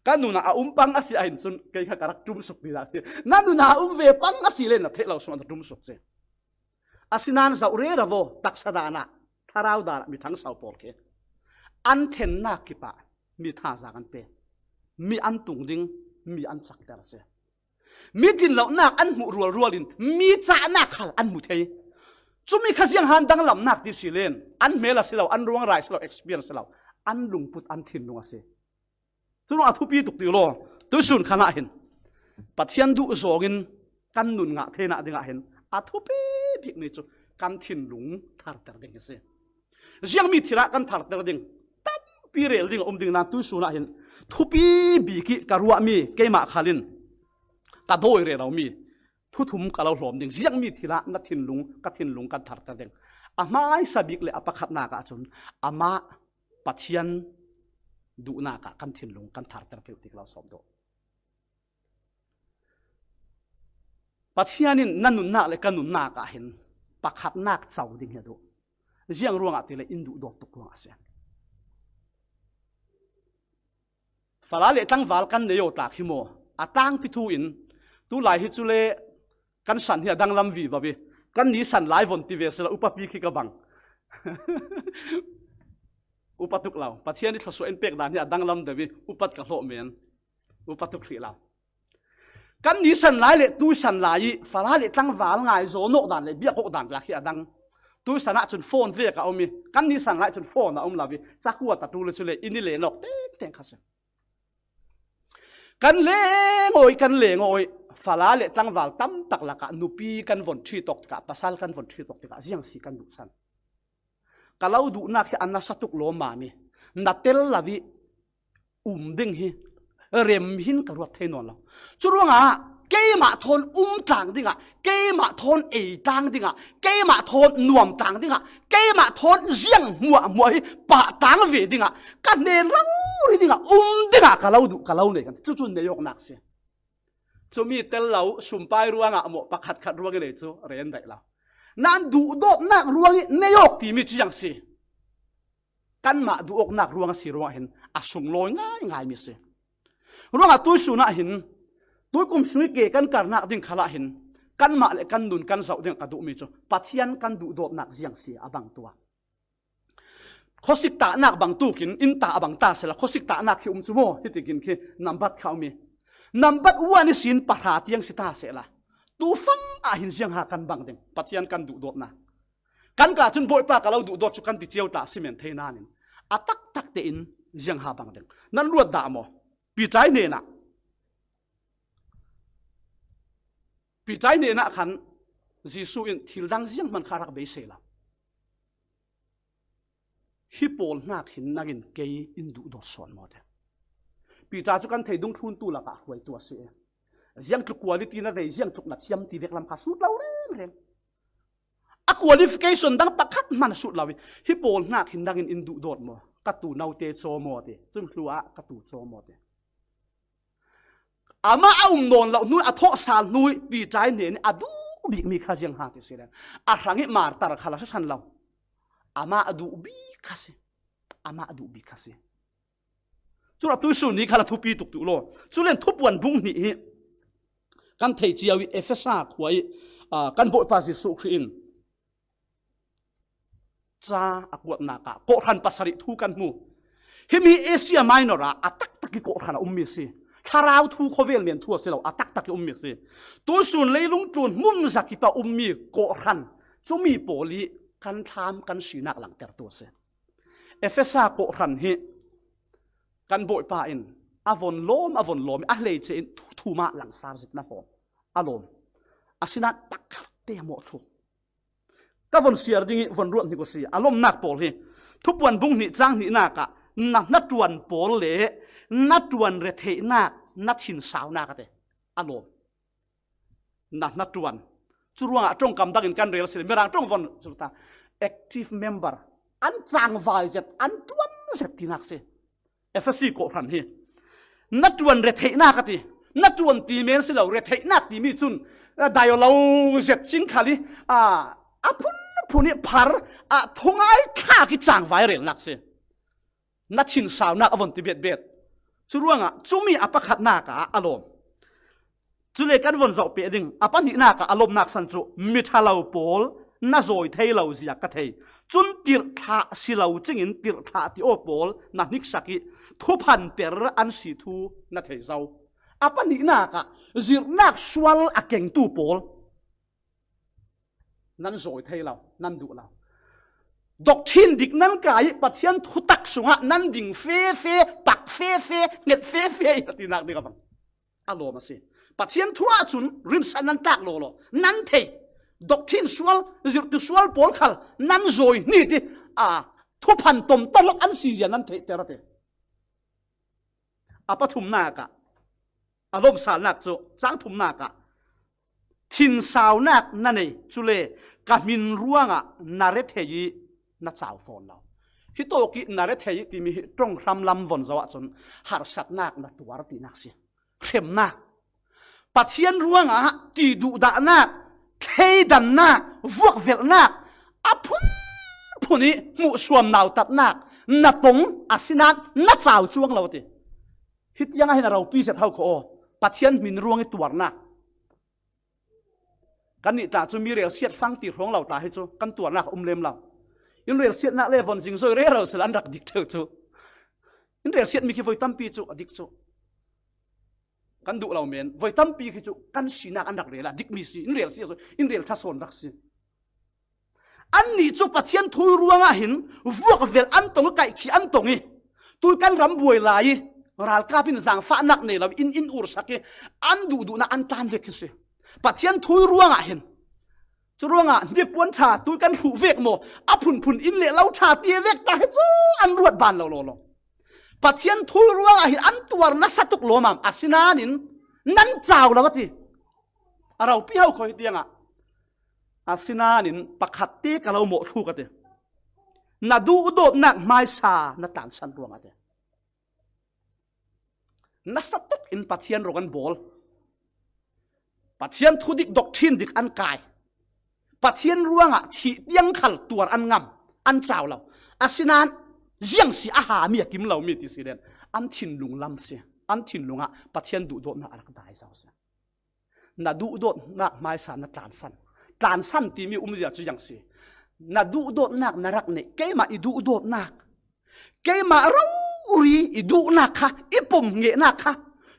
Ka nunah a um pang a si ahhin cun kei kha ka rak ṭumsuk ti dah si. Na nunah a um ve pang a si le na theih lo sungah na ṭumsuk si. Asinain zoh rero aw, taksa danah, thlarau danah mi ṭhangso pawl khi an thennak kipah mi thazaang an pe, mi an tung ding, mi an cakter a si. Mi tlinlonak an hmuh rualrual in mi cahnak khal an hmu thei. Cumi kha ziang han danglamnak ti si len, an hmel a si lo, an ruangrai si lo, experience si lo, an lungput, an thinlung a si. Curuangah a thupi tuk ti law, tuisun khan ah hin Pathian duh zawngin kan nun ngah theinak dingah hin a thupi bikmi cu kan thinlung tharter ding hi si. Ziangmi thilah kan tharter ding, tampi rel ding a um ding nan tuisun ah hin thupi bik ih ka ruahmi keimah khal in ka dawi reromi thuthum ka lo hlawm ding. Ziangmi thilah na thinlung, ka thinlung kan tharter ding. A hmaisa bik le a pakhatnak ahcun amah Pathian duhnak ah kan thinlung kan tharter keuh ti ka lo sawm dawh. Pathian in na nunnak le ka nunnak ah hin pakhatnak co ding hi a duh. Ziang ruangah ti le in duhdawt tuk ruangah a si. Fala le tlangval kan nei aw tlak hi maw? A tlangpi thu in tulai hi cule kan san hi a danglam vivo ih, kan ni san lai von ti ve sila upapi khi ka bang. Upa tuk lo. Pathian i thluasuah in pek dan hi a danglam deuh i upat ka hlawh men. Upa tuk hrih lo. Kan nisan lai le tuisan lai i fala le tlangval ngaizaw nawk dan le biak awk dan zak hi a dang. Tuisan ah cun phone vek a um i kan nisan lai cun phone a um lo i cakuat a tul i cu le i ni le nawk tengteng kha si. Kan leng awi, kan leng awi. Fala le tlangval tam tak lakah nupi kan von ṭhi tawk tikah, pasal kan von ṭhi tawk tikah ziang si kan duhsan. Ka lo duhnak hi a nasa tuk lawmmam i na tel lo i um ding hi rem hin ka ruat thei nawn lo. Curuangah keimah thawn um tlang dingah, keimah thawn ei tlang dingah, keimah thawn nuam tlang dingah, keimah thawn ziang hmuahhmuah hi pah tlang ve dingah, ka hnen rori dingah um dingah ka lo duh, ka lo nei kan ti. Cucu nei awknak si. Cumi tel lo, sumpai ruangah maw pakhat khat ruangin ei cu ren daih lo. Nan duhdawtnak ruangih nei awk timi ciang si. Kanmah duh awknak ruang a si ruangah hin a sunglawi ngaingaimi si. Ruangah tuisun ah hin, tuikum sung i ke kan karnak ding khalah hin, kanmah le kan nun kan zoh ding ka duhmi cu Pathian kan duhdawtnak ziang si a bang tuah. Khuasik tahnak bangtukin in tah a bang ta sehla, khuasik tahnak khi um cu maw, hitikin khi nambat kha um i, nambat uan ihsin pahra tiang si ta sehla, tufang ah hin ziangha kan bang ding, Pathian kan duhdawtnak. Kan ka cun Bawipa ka lo duhdawt cu kan ti cio ta si men thei nain a taktak tein ziangha bang ding. Nan ruat dah maw? Pitai hnenah, Pitai hnenah khan Jesuh in thil dang zianghman kha rak beisei lo. Hi pawl hnak hin nangin kei in duhdawt sawn maw te? Pita cu kan thei dungthluntu lakah hruaitu a si i, ziangtluk quality na nei, ziangtluk na thiam ti vek lam kha sut lo rengreng. A qualification dang pakhat hman a sut lo i, hi pawl hnak hin nangin in duhdawt maw? Ka tu note caw maw te? Cun hlu ah ka tu caw maw te? Amah a um nawn loh hnu, a thawhsal hnu i Pita hnen i a duh bikmi kha ziang ha ti si le, a hrang i martar kha la hran lo. Amah a duh bik kha si. Amah a duh bik kha si. Cun a tuisun ni kha la thupi tuk tu law. Culen Thupuan bung hnih hi kan thei cio i Efesa khua i, aa, kan Bawipa Jesuh Khrih in ca a kuatnak ah kawhhran pasarih thu kan hmu. Himi Asia Minor ah a taktak i kawhhran a ummi a si. Thlarau thu khawvel men thu a si lo, a taktak i ummi a si. Tuisun leilung tlun hmun zakip a ummi kawhhran, cumi pawl i kan thlam kan sinak langhtertu a si. Efesa kawhhran hi kan Bawipa in a von lawm, a von lawm i a hleice in thu thum ah langsar zet na hlawm a lawm. Asinain pakhat te a mawh thluk. Ka von siar ding i von ruat hnik u si, a lawmnak pawl hi. Thupuan bung hnih cang hnihnak ah na hnaṭuan pawl le na ṭuan retheihnak, na thinsaunak a ti. A lawm. Na hnaṭuan. Cu ruangah ṭongkam dangin kan rel si le, Mirang ṭong von, active member. An cangvai zet, an ṭuan zet tinak si. Efesi kawhhran hi na ṭuan retheihnak a ti. Na ṭuan ti men si lo, retheihnak timi cun, a, dai aw lo zet cing khal i, a, a phunphun i phar, a, thungai thlak i cangvai relnak si. Na thinsaunak a von ti betbet. Cu ruangah cumi a pakhatnak ah a lawm. Cule kan von zoh peh ding, a pahnihnak ah a lawmnak san cu, miṭhalo pawl, na zawi thei lo zia ka thei. Cun tirhthlah si lo cingin tirhthlah ti aw pawl na hniksak i thuphan per an si thu na thei zo. A pahnihnak ah zirhnak sual a kengtu pawl nan zawi thei lo, nan duh lo. Doctrine dik nan kai i Pathian thutak sungah nan ding fefe, pak fefe, hnget fefe i a tinak ding a bang. A lawm a si. Pathian thu ahcun rinsan nan tlak lawlaw. Nan thei. Doctrine sual, zirhtu sual pawl khal nan zawi hni ti, a, thuphan tom tawlok an si zia nan theihter a ti. A pathumnak ah, a lawmsalnak cu, cang thumnak ah, thinsaunak na nei, cule ka hmin ruangah na rethei i na cau fawn lo. Hi tawk i na rethei i timi hi ṭong hram lam von zoh ahcun harsatnak na tuar tinak si. Hremnak. Pathian ruangah tiduhdahnak, thleidannak, vuakvelhnak, a phunphun i hmuhsuam nautatnak na tong, asinain na cau cuang lo a ti. Hitiang ah hin a ropi zet ho kho aw. Pathian hmin ruang i tuarnak. Kan nih tla cu mi rel siat fang ti hrawng lo tla hi cu kan tuarnak a um lem lo. In relsiatnak le von zingzoi rero sel an rak dik theu cu. In relsiat mi khi voi tampi cu a dik cu. Kan duh lo men, voi tampi khi cu kan sinak an rak rel a dik mi si, in relsiat, in rel ṭha sawn rak si. Annih cu Pathian thu ruangah hin vuak vel an tong i, kaihkhih an tong i, tui kan ram buai lai i, ralkap in zaangfahnak nei lo in, in ursak i, an duhduhnak an tlan vek khi si. Pathian thu ruangah hin, cu ruangah hnipuan ṭha tui kan hruh vek maw, a phunphun in le lo ṭha ti vek ta hi cu an ruat ban lo law law. Pathian thu ruangah hin an tuar nasa tuk lawmam, asinain nan cau lo a ti. A ropi ho kho hi tiangah, asinain pakhat te ka lo mawh thluk a ti. Na duhdawtnak hmaisa na tlansan ruangah a ti. Nasa tuk in Pathian ro an bawl. Pathian thudik, doctrine dik an kai. Pathian ruangah thih tiang khal tuar an ngam, an cau lo. Asinain ziang si a hami a kim lo mi ti si len, an thinlung lam si. An thinlungah Pathian duhdawtnak a rak dai zo si. Na duhdawtnak hmaisa na tlansan. Tlansan timi umzia cu ziang si. Na duhdawtnak na rak neih, keimah i duhdawtnak, keimah rori i duhnak kha, i pom ngehnak kha,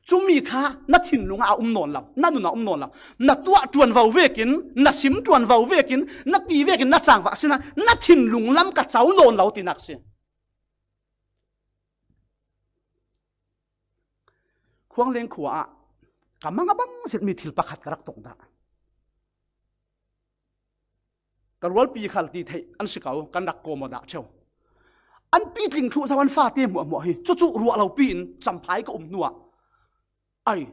cumi kha na thinlung ah a um nawn lo, na nun ah a um nawn lo. Na tuah ṭuanvo vekin, na sim ṭuanvo vekin, na ti vekin na cangvah asinain na thinlung lam ka cau nawn lo tinak si. Khuangleng khua ah ka mang a bang zetmi thil pakhat ka rak tong dah. Ka rualpi khal ti theih an si ko, kan rak kawm aw dah ṭheu. An pitling thluh zo an fate hmuahhmuah hi, cucu ruah lo piin Champhai ka um hnuah, ai,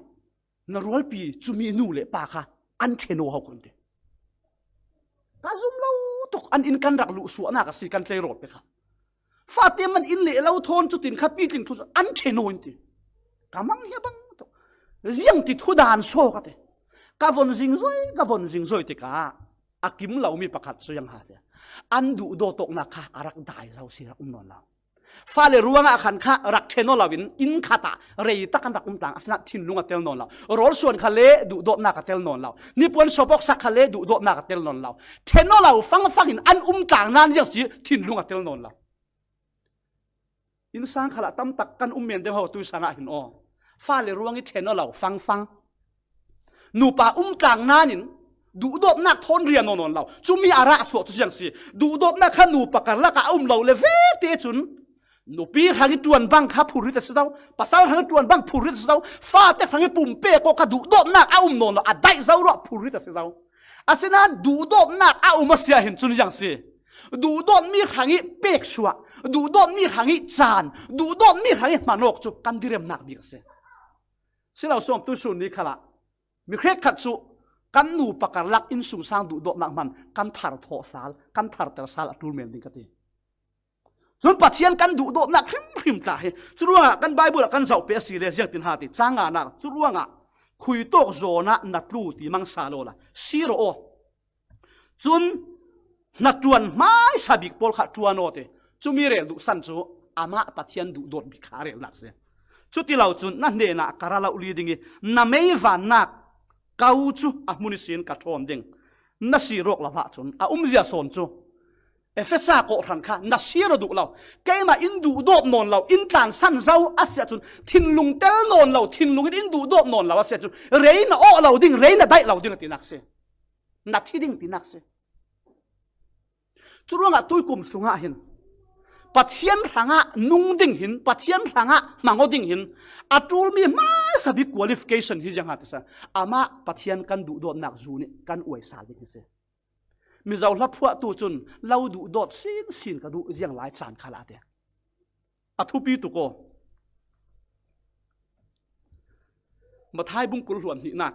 na rualpi cumi nu le pa kha an ṭhen aw ho kun ti. Ka zum lo tuk, an inn kan rak luhsuahnak a si, kan tleirawl pek kha. Fate man in leh lo thawn cutin kha pitling thu cu an ṭhen aw in ti. Ka mang hi a bang tuk. Ziang ti thu dan saw ka ti. Ka von zingzoi, ka von zingzoi tikah a kim lomi pakhat cu ziang ha si. An duhdawtawknak kha a rak dai zo si, rak um nawn lo. Fale ruangah khan kha rak ṭhen aw loin inn khat ah rei tak an rak um tlang, asinain thinlung a tel nawn lo. Rawlsuan kha le duhdawtnak a tel nawn lo. Nipuan sawpawksak kha le duhdawtnak a tel nawn lo. Ṭhen aw lo fangfang in an um tlang nan ziang si, thinlung a tel nawn lo. Innsang khalah tamtak kan um men deuh ho tuisang ah hin aw. Fale ruang i ṭhen aw lo fangfang. Nupa um tlang nain duhdawtnak thawn rian aw nawn lo. Cumi a rah suah cu ziang si. Duhdawtnak kha nupa karlak ah a um lo le vete cun nupi hrang i ṭuan bang kha phurrit a si zo. Pasal hrang i ṭuan bang phurrit a si zo. Fate hrang i pumpek aw kha duhdawtnak a um nawn lo. A daih zo ruah phurrit a si zo. Asinain duhdawtnak a um a si ah hin cun ziang si. Duhdawtmi hrang i peksuah, duhdawtmi hrang i caan, duhdawtmi hrang i hmanawk cu kan diremnak bik a si. Si lo sawm, tuisun ni khalah mi hrekkhat cu kan nupa karlak innsungsang duhdawtnak hman kan thar thawh sal, kan tharter sal a ṭul men ding ka ti. Cun Pathian kan duhdawtnak hrimhrim tla hi, curuangah kan Baibal ah kan zoh peh a si le ziangtin ha ti, cang nganak, curuangah khuitawk zawn ah na tlu ti mang sal awla si rawh aw. Cun hnaṭuan hmaisa bik pawl kha ṭuan aw ti. Cumi rel duhsan cu amah Pathian duhdawt bik kha a relnak si. Cuti lo cun na hnenah ka ra lo li ding i na meivannak ko cu a hmun ihsin ka ṭhawn ding. Na sir awk lo ahcun a umzia sawn cu Efesa kawhhran kha na sir aw duh lo. Keimah in duhdawt nawn lo, in tlansan zo a si ahcun thinlung tel nawn lo, thinlung in in duhdawt nawn lo a si ahcun rei na awh lo ding, rei na daih lo ding a tinak si. Na thi ding tinak si. Curuangah tuikum sungah hin Pathian hrangah nung ding hin, Pathian hrangah hmang aw ding hin a ṭulmi hmaisa bik qualification hi ziang ha ti sa. Amah Pathian kan duhdawtnak zu nih kan uai sal ding hi si. Mizo hla phuahtu cun lo duhdawt sinsin ka duh ziang lai caan kha la ti. A thupi tuk aw. Mathai bung kul hluan hnihnak,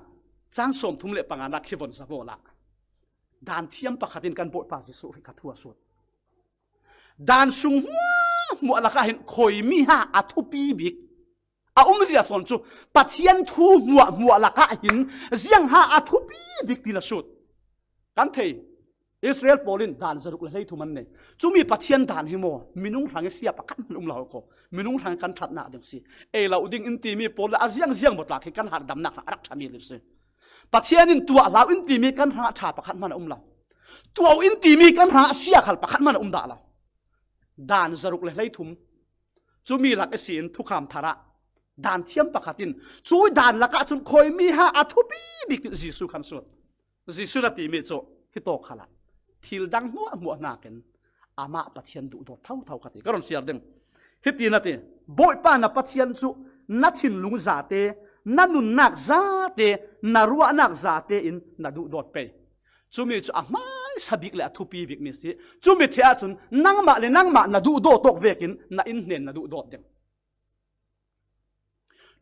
cang sawmthum le panganak khi von zavawlah dan thiam pakhat in kan Bawipa Jesuh Khrih kha thu a sut. Dan sung hmuahhmuah lakah hin khuimi ha a thupi bik a umzia sawn cu Pathian thu hmuahhmuah lakah hin ziang ha a thupi bik tin a sut. Kan thei, Israel pawl in dan zaruk le hleithum an nei. Cumi Pathian dan hi maw, minung hrang i sia pakhat hmanh um lo ko. Minung hrang kan ṭhatnak ding si. Ei lo ding in timi pawl le a ziangziang maw tla khi kan harhdamnak hrang a rak ṭhami ding si. Pathian in tuah hlah in timi kan hrangah ṭha pakhat hmanh a um lo. Tuah in timi kan hrangah sia khal pakhat hmanh a um dah lo. dan zaruk le hleithum, cumi lak ihsin thukham tharah dan thiam pakhat in, cui dan lakah cun khawi mi ha a thupi bik Jesuh khan sut. Jesuh na timi cu hitawk khalah thil dang hmuahhmuah hnakin amah Pathian duhdawt thotho kha ti ka run siar ding. Hiti na ti, Bawipa na Pathian cu na thinlung zate, na nunnak zate, na ruahnak zate in na duhdawt pei. Cumi cu a hmaisa bik le a thupi bikmi si. Cumi ṭheh ahcun nangmah le nangmah na duhdawt awk vekin na innhnen na duhdawt ding.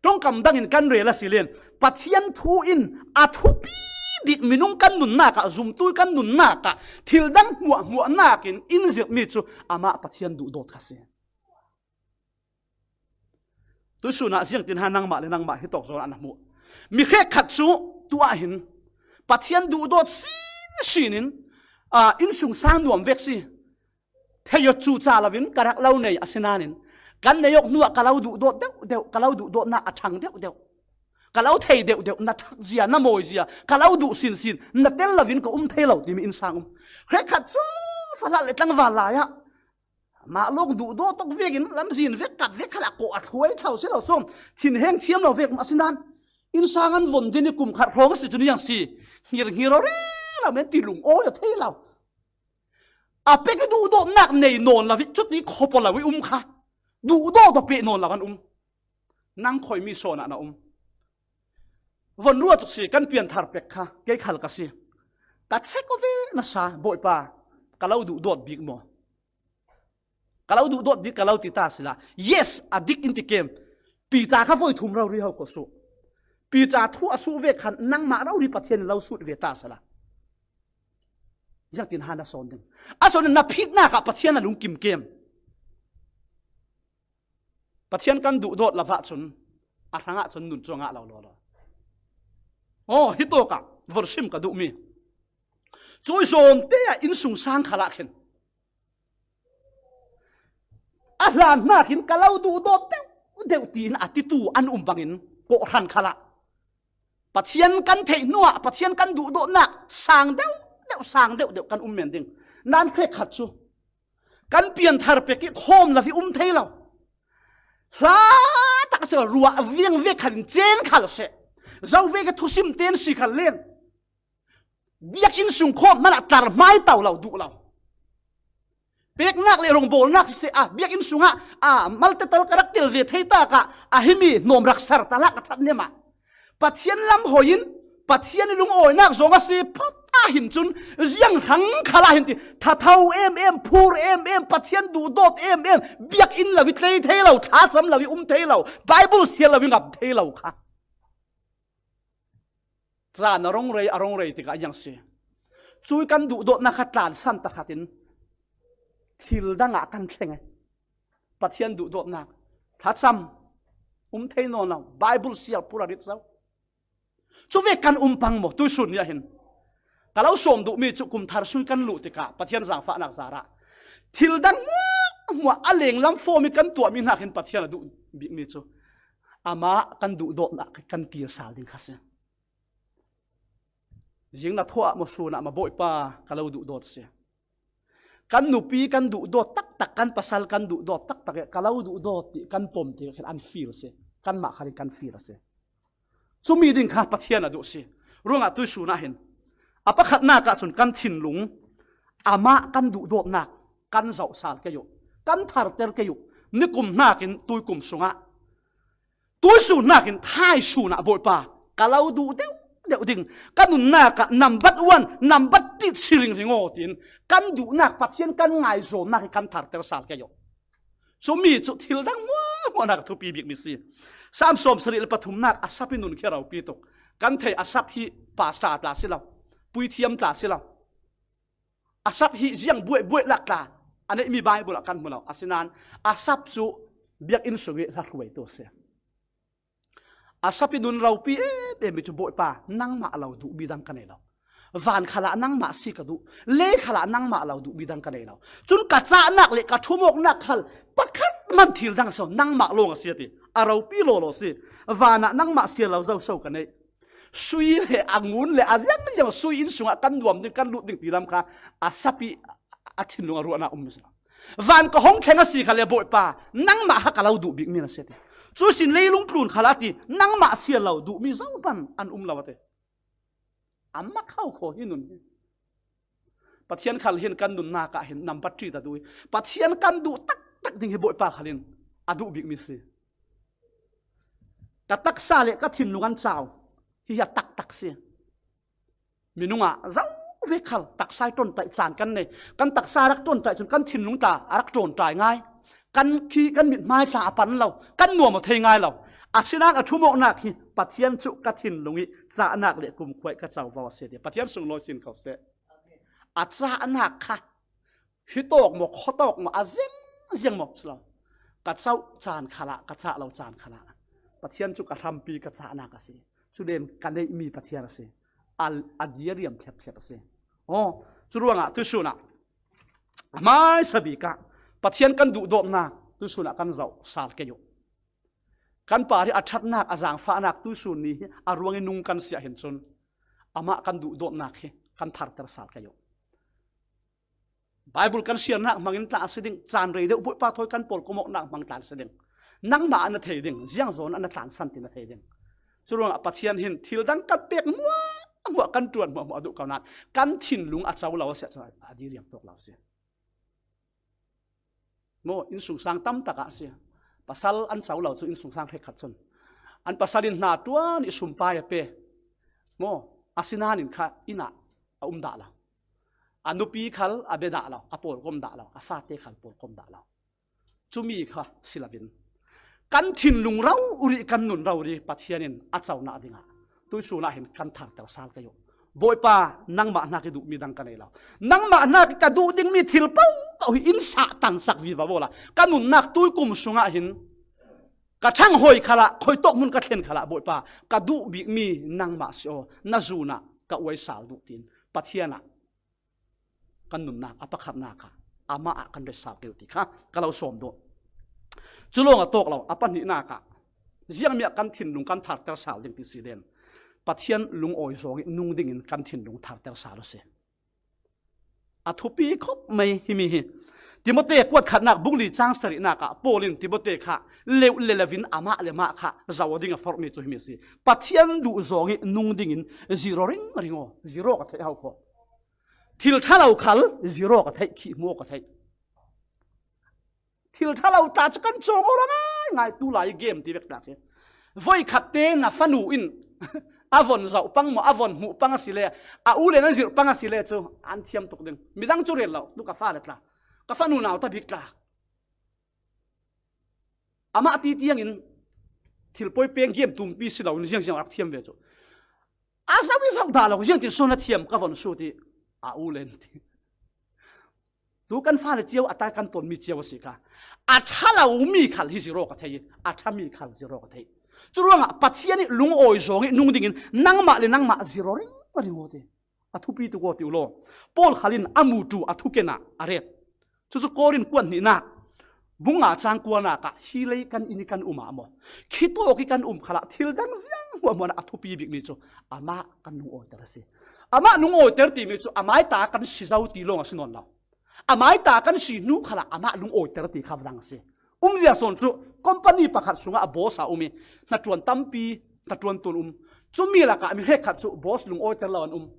Ṭongkam dangin kan rel a si len, Pathian thu in a thupi bik minung kan nunnak ah, zumtu kan nunnak ah thil dang hmuahhmuah nakin in zirhmi cu amah Pathian duhdawt kha si. Tuisun ah ziangtin ha nangmah le nangmah hitawk zawn ah na hmuh? Mi hrekkhat cu tu ah hin Pathian duhdawt sinsin in, aa, innsungsang nuam vek si. Thei aw, cu ca loin ka rak lo nei a si nain, kan nei awk hnuah ka lo duhdawt deuhdeuh, ka lo duhdawtnak a ṭhang deuhdeuh, ka lo thei deuhdeuh, na ṭhak zia, na mawi zia, ka lo duh sinsin, na tel loin ka um thei lo timi innsang um. Hrekkhat cu falah le tlangval lai ah mah lawng duhdawt awk vekin lamzin vek, kap vek khalah kawh a thluai thlau si lo sawm, thinheng thiam lo vek a si nan, innsang an von dini kum khat hrawng a si cu niang si, hngirhnghir aw rero men ti lungawi aw thei lo. A pek i duhdawtnak nei nawn lo i cuti khop aw lo i um kha, duhdawt aw peh nawn lo an um. Nang khawi mi sawn ah na um? Von ruat tuk si, kan pianthar pek kha kei khal ka si. Ka chek aw ve nasa, Bawipa, ka lo duhdawt bik maw? Ka lo duhdawt bik ka lo ti ta sila. Yes, a dik in ti kem. Peter kha voi thum rori ho kho suh. Peter thu a suh ve khan nangmah rori Pathian in lo sut ve ta sila. Ziangtin ha na sawn ding? A sawn in na phitnak ah Pathian a lungkim kem. Pathian kan duhdawt lo ahcun a hrangah cun nun cu a ngah lo lawlaw. Aw, hitawk ah vorhsim ka duhmi, cui zawnte ah innsungsang khalah khin a hlan hna khin ka lo duhdawt deuhdeuh tiin a titu an um bangin kawhhran khalah Pathian kan theih hnuah Pathian kan duhdawtnak sang deuhdeuh, sang deuhdeuh kan um men ding. Nan hrekkhat cu kan pianthar pek i khawm lo i um thei lo. Hla tak si lo, ruah viang ve khan cen khal seh. Zo ve ka thusim ten si khal len. Biakinn sung khawm hmanah tlar hmai tau lo duh lo. Peknak le rawngbawlnak siseh, a biakinn sungah a malte tal ka rak tel ve thei tak ah a himi hnawm rak ser tal ah ka ṭhat nemah Pathian lam hoi in Pathian i lungawinak zong a si phot ah hin cun ziang hrang khal ah hin ti thatho em em, phur em em, Pathian duhdawt em em, biakinn lo i tlei thei lo, thlacam lo i um thei lo, Bible siar lo i ngam thei lo kha. Caan a rong rei, a rong rei tikah ziang si. Cui kan duhdawtnak kha tlansan takhat in thil dang ah kan thleng e. Pathian duhdawtnak, thlacam, um thei nawn lo, Bible siar phur a rit zo. Cu ve kan um pang maw? Tuisun ni ah hin ka lo sawm duhmi cu kum thar sung kan luh tikah Pathian zaangfahnak zarah thil dang hmuahhmuah a lenglam fawm i kan tuahmi hna khin Pathian a duh bikmi cu amah kan duhdawtnak kan kir sal ding kha si. Zing na thawh ah maw, sun ah maw, Bawipa, ka lo duhdawt a si. Kan nupi kan duhdawt taktak, kan pasal kan duhdawt taktak i ka lo duhdawt ti kan pom ti khin an feel si. Kanmah khan kan feel a si. Cumi ding kha Pathian a duh si. Ruangah tuisun ah hin a pakhatnak ah cun kan thinlung amah kan duhdawtnak kan zoh sal kei uh, kan tharter kei uh. Nikum hnakin tuikum sungah tuisun hnakin thaisun ah, Bawipa, ka lo duh deuhdeuh ding, ka nunnak ah number one, number tit si ringring aw tiin kan duhnak Pathian kan ngaizawnnak hi kan tharter sal kei uh. Cumi cu thil dang hmuahhmuahnak a thupi bikmi si. Sam sawm sarih le pathumnak Asap i nunkhia ropi tuk. Kan thei Asap hi pastor tla si lo, puithiam tla si lo. Asap hi ziang buaihbuaih lak tla a neihmi Bible ah kan hmu lo. Asinain Asap cu biakinn sung i hla hruaitu a si. Asap i nun ropi em em i cu, Bawipa, nangmah lo duhmi dang ka nei lo. Van khalah nangmah si ka duh, lei khalah nangmah lo duhmi dang ka nei lo. Cun ka cahnak le ka ṭhumawknak khal pakhat hman thil dang a si lo, nangmah lawng a si a ti. A ropi lawlaw si. Van ah nangmah siar lo zo so ka neih. Sui le a ngun le a ziangziang sui inn sungah kan nuam ding, kan lut ding ti lam kha Asap i a thinlung a ruahnak um a si lo. Van ka hong thleng a si kha le Bawipa, nangmah kha ka lo duh bik mi na si a ti. Cu sin leilung tlun kha la a ti, nangmah si a lo duh mi zo pan an um lo a ti. A mak hau kho hi nun hi. Pathian khal hin kan nunnak ah hin nambat ṭi ta duh hi. Pathian kan duh taktak ding hi Bawipa khal in a duh bik mi si. Ka taksa le ka thinlung an cau hi a taktak si. Minung ah zo vek khal taksa i ṭonṭaih caan kan nei. Kan taksa rak ṭonṭaih cun kan thinlung tla a rak ṭonṭai ngai. Kan khi kan mithmai tla a pan lo. Kan nuam a thei ngai lo. Asinain a ṭhumawknak hi Pathian cu ka thinlung i cahnak le kumkhuai ka covo a si ti Pathian sunglawi sin ko seh. A cahnak kha hi tawk maw, khuatawk maw, a ziangziang maw si lo. Ka coh caan khalah, ka cah lo caan khalah Pathian cu ka hrampi, ka cahnak a si. Cu len ka neihmi Pathian a si. A, a diriam thliapthliap a si. Aw, cu ruangah tuisun ah a hmaisa bik ah Pathian kan duhdawtnak tuisun ah kan zoh sal kei uh. Kan par hi a ṭhatnak, a zaangfahnak tuisun ni hi a ruangin nung kan si ah hin cun amah kan duhdawtnak hi kan tharter sal kei uh. Baibal kan siarnak hmangin tla a si ding, caan rei deuh Bawipa thawi kan pawlkomawknak hmang tla a si ding. Nangmah an a thei ding, ziangzawn an a tlansan tin a thei ding. Curuangah Pathian hin thil dang kan pek hmuahhmuah, kan ṭuan hmuahhmuah a duh ko nain kan thinlung a co lo a si ahcun a diriam tawk lo a si. Maw, innsungsang tam takah a si. Pasal an co lo cu innsungsang hrekkhat cun an pasal in hna ṭuan i sumpai a pe. Maw, asinain kha inn ah a um dah lo. A nupi khal a bia dah lo, a pawlkom dah lo, a fate khal pawlkom dah lo. Cumi kha si loin kan thinlung rori, kan nun rori Pathian in a conak dingah tuisun ah hin kan tharter sal kei uh. Bawipa, nangmah hnak i duhmi dang ka nei lo. Nangmah hnak i ka duh dingmi thil paohpaoh hi in sah tansak vivo awla ka nunnak tuikum sungah hin ka ṭhanghawi khalah, khuitawk hmun ka thlen khalah, Bawipa, ka duh bikmi nangmah si aw, na zunah ka uai sal duh, tiin Pathian ah kan nunnak a pakhatnak ah amah ah kan retsal kei uh ti kha ka lo sawm duh. Cu lawng a tawk lo, a pahnihnak ah ziangmi ah kan thinlung kan tharter sal ding ti si len Pathian lungawi zawng i nung dingin kan thinlung tharter sal u si. A thupi khawp mai himi hi. Timote kuat khatnak bung li cang sarihnak ah Paul in Timote kha leuh le lo in amah le mah kha zoh ding a forhmi cu himi a si. Pathian duh zawng i nung dingin ziro ringring aw, ziro ka theih hau kho. Thil ṭha lo khal ziro ka theih, khihmu ka theih. Thil ṭha lo tla cu kan cawng aw ra ngaingai, tu lai i game ti vek tla khi. Voikhat te na fanu in a von zoh pang maw, a von hmuh pang a si le, a u le nan zirh pang a si le cu an thiam tuk ding. Midang cu rel lo, tu ka fale tla. Ka fanu nau ta bik tla. Amah ti tiangin thil pawi peng game tumpi si loin ziangziang a rak thiam ve cu. A zoh i zoh dah lo, ziangtin so na thiam, ka von sut i a u le nan ti. Tu kan fale cio, a ta kan tonmi cio a si kha. A ṭha lo mi khal hi ziro ka thei, a ṭha mi khal ziro ka thei. Curuangah Pathian i lungawi zawng i nung dingin nangmah le nangmah ziro ringring aw ti. A thupi tuk aw ti u law. Paul khal in a mutu a thuken ah a ret. Cucu Korin kuat hnihnak bung nga cang kuanak ah hi lei kan inn i kan um ah maw, khitawk i kan um khalah thil dang ziang hmuahhmuah ah a thupi bikmi cu amah kan lungawiter a si. Amah lungawiter timi cu amai ta kan si zo ti lawng a si nawn lo. Amai ta kan si hnu khalah amah lungawiter ti kha dang a si. Umzia sawn cu company pakhat sungah a boss a um i hnaṭuan tampi, hnaṭuan tul um. Cumi lakah mi hrekkhat cu boss lungawiter lo an um.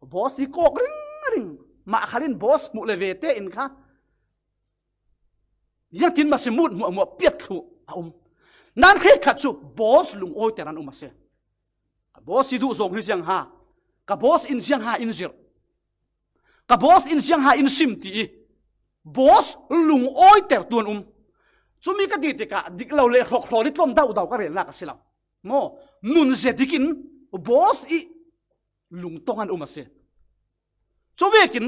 Boss i kawk ringring, mah khal in boss hmuh le ve tein kha ziangtin mah si mut hmuahhmuah piat thluh a um. Nan hrekkhat cu boss lungawiter an um a si. Ka boss i duh zawng hi ziang ha, ka boss in ziang ha in zirh, ka boss in ziang ha in sim ti i boss lungawiter tuan um. Cumi ka ti tikah dik lo le hrawkhawl i tlawm daudau ka relnak a si lo. Maw, nun zia dikin boss i lungtong an um a si. Cuvekin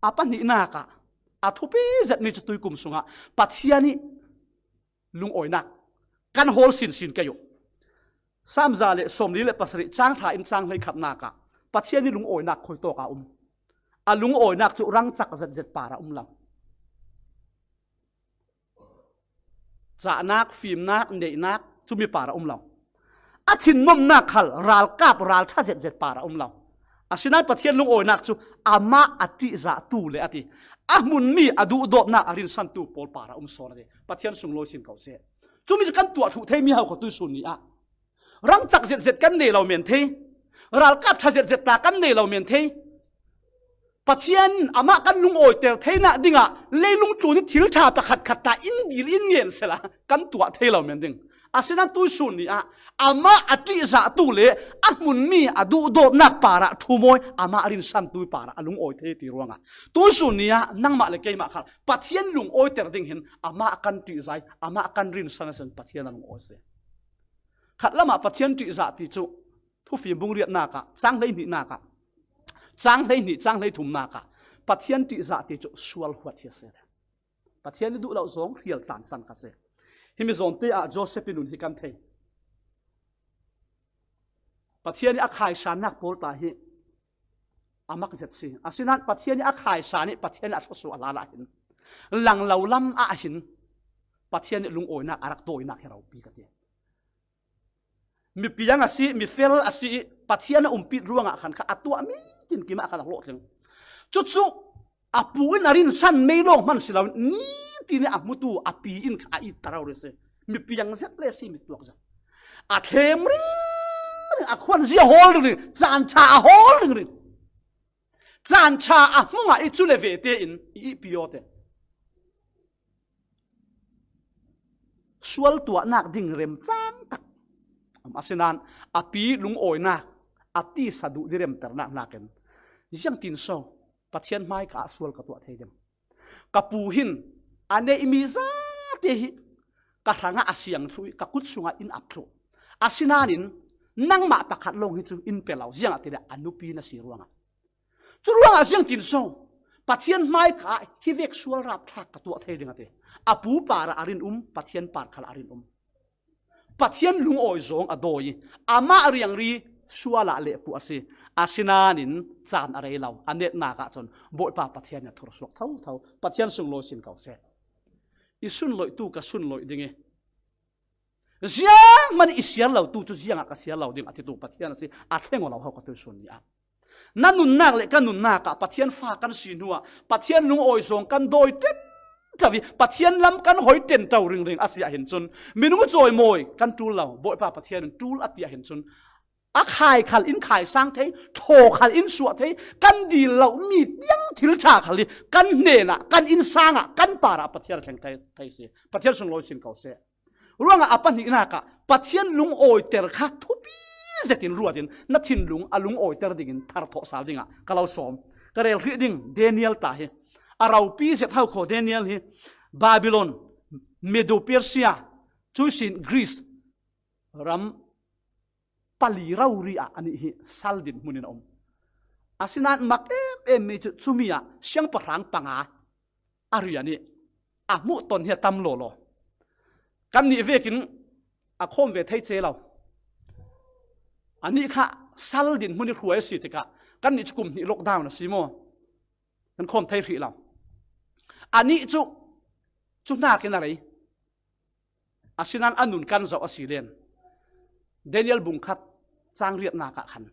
a pahnihnak ah a thupi zetmi cu tuikum sungah Pathian i lungawinak kan hawl sinsin kei uh. Salm za le sawmli le pasarih cang hra in cang hleikhatnak ah Pathian i lungawinak khuitawk a um. A lungawinak cu rangcak zetzet par a um lo. Cahnak, fimnak, neihnak, cumi par a um lo. A thinnuamnak khal ralkap, ralṭha zetzet par a um lo. Asinain Pathian lungawinak cu amah a ṭihzahtu le a ti. a hmun mi a duhdawtnak a rinsantu pawl parah um sawn a ti. Pathian sunglawi sin ko seh. Cumi cu kan tuah thluh thei mi hau kha tuisun ni ah rangcak zetzet kan nei lo men thei, ralkap ṭha zetzet ta kan nei lo men thei. Pathian amah kan lungawiter theinak dingah leilung tlun i thil ṭha pakhat khat ta in dil in ngen sela kan tuah thei lo men ding. Asinain tuisun ni ah amah a ṭihzahtu le a hmun mi a duhdawtnak parah ṭhumawi, amah rinsantu parah a lungawi thei ti ruangah tuisun ni ah nangmah le keimah khal Pathian lungawiter ding hin amah kan ṭihzai, amah kan rinsan a sin Pathian a lungawi si. Khat lamah Pathian ṭihzah ti cu Thufim bung riatnak ah, cang hleihnihnak ah, cang hleihnih, cang hleithumnak ah Pathian ṭihzah ti cu sual huat hi a si. Pathian i duh lo zong hrial tlansan kha si. Himi zawnte ah Joseph i nun hi kan thei. Pathian i a khaisannak pawl ta hi a mak zet si. Asinain Pathian i a khaisan i Pathian i a thluasuah hlan ah hin, langlo lam ah hin Pathian i lungawinak a rak dawinak hi ropi ka ti. Mipiang a si, mifel a si i Pathian a umpit ruangah khan kha a tuahmi tinkim ah khan a hlawhtling. Cucu a pu in a rinsan mei lawng hman si lo, nitin i a hmutu a pi in kha a it ta rori si. Mipiang zet le si, mituak zet. A thlem ringring, a khuanzia hawl ringring, caan ṭha a hawl ringring. Caan ṭha a hmung ah i cu le vete in i ihpi awte sual tuahnak ding remcang tak. Asinain a pi lungawinak, a tisa duh di remternak nakin ziangtin so Pathian hmaika ah sual ka tuah thei ding? Ka pu hin a neihmi zate hi ka hrangah a siang thluh i ka kut sungah in ap thluh. Asinain nangmah pakhat lawng hi cu in pe lo, ziangahtile a nupi na si ruangah. Curuangah ziangtin so Pathian hmaika ah hi vek sual rapthlak ka tuah thei ding a ti. A pu parah a rin um, Pathian par khal a rin um. Pathian lungawi zawng a dawi i amah riangri sual ah lehpuh a si. Asinain caan a rei lo, a netnak ah cun Bawipa Pathian in a thursuak thotho. Pathian sunglawi sin ko seh. I sunlawihtu ka sunlawih ding i zianghman i siar lotu cu ziangah ka siar lo ding a titu Pathian a si. A thleng aw lo ho ka tuisun ni ah. Na nunnak le ka nunnak ah Pathian fa kan si hnuah Pathian lungawi zawng kan dawi ṭenṭo i Pathian lam kan hoi ṭenṭo ringring a si ahhin cun minung cawimawi kan ṭul lo. Bawipa Pathian in ṭul a ti ahhin cun a khai khal in khaisang thei, thaw khal in suah thei, kan dil lo mi tiang thil ṭha khal i kan hnenah, kan innsang ah, kan parah Pathian a thleng thei, thei si. Pathian sunglawi sin ko seh. Ruangah a pahnihnak ah Pathian lungawiter kha thupi zetin ruatin na thinlung a lungawiter dingin thar thawh sal dingah ka lo sawm. Ka rel hrih ding Daniel ta hi a ropi zet hau kho. Daniel hi Babylon, Medo-Persia, cuisin Greece ram pali rori ah anih hi sal din hmun in a um. Asinain mak em em mi cu cumi ah siangpahrang panga a rian i a hmuh ton hi a tam lawlaw. Kannih vekin a khawm ve thei ce lo. Anih kha sal din hmun i hruai a si tikah kannih cu kum hnih lockdown a si maw? Kan khawm thei hrih lo. Anih cu cu hnakin a rei. Asinain a nun kan zoh a si len. Daniel bung khat cang riatnak ah khan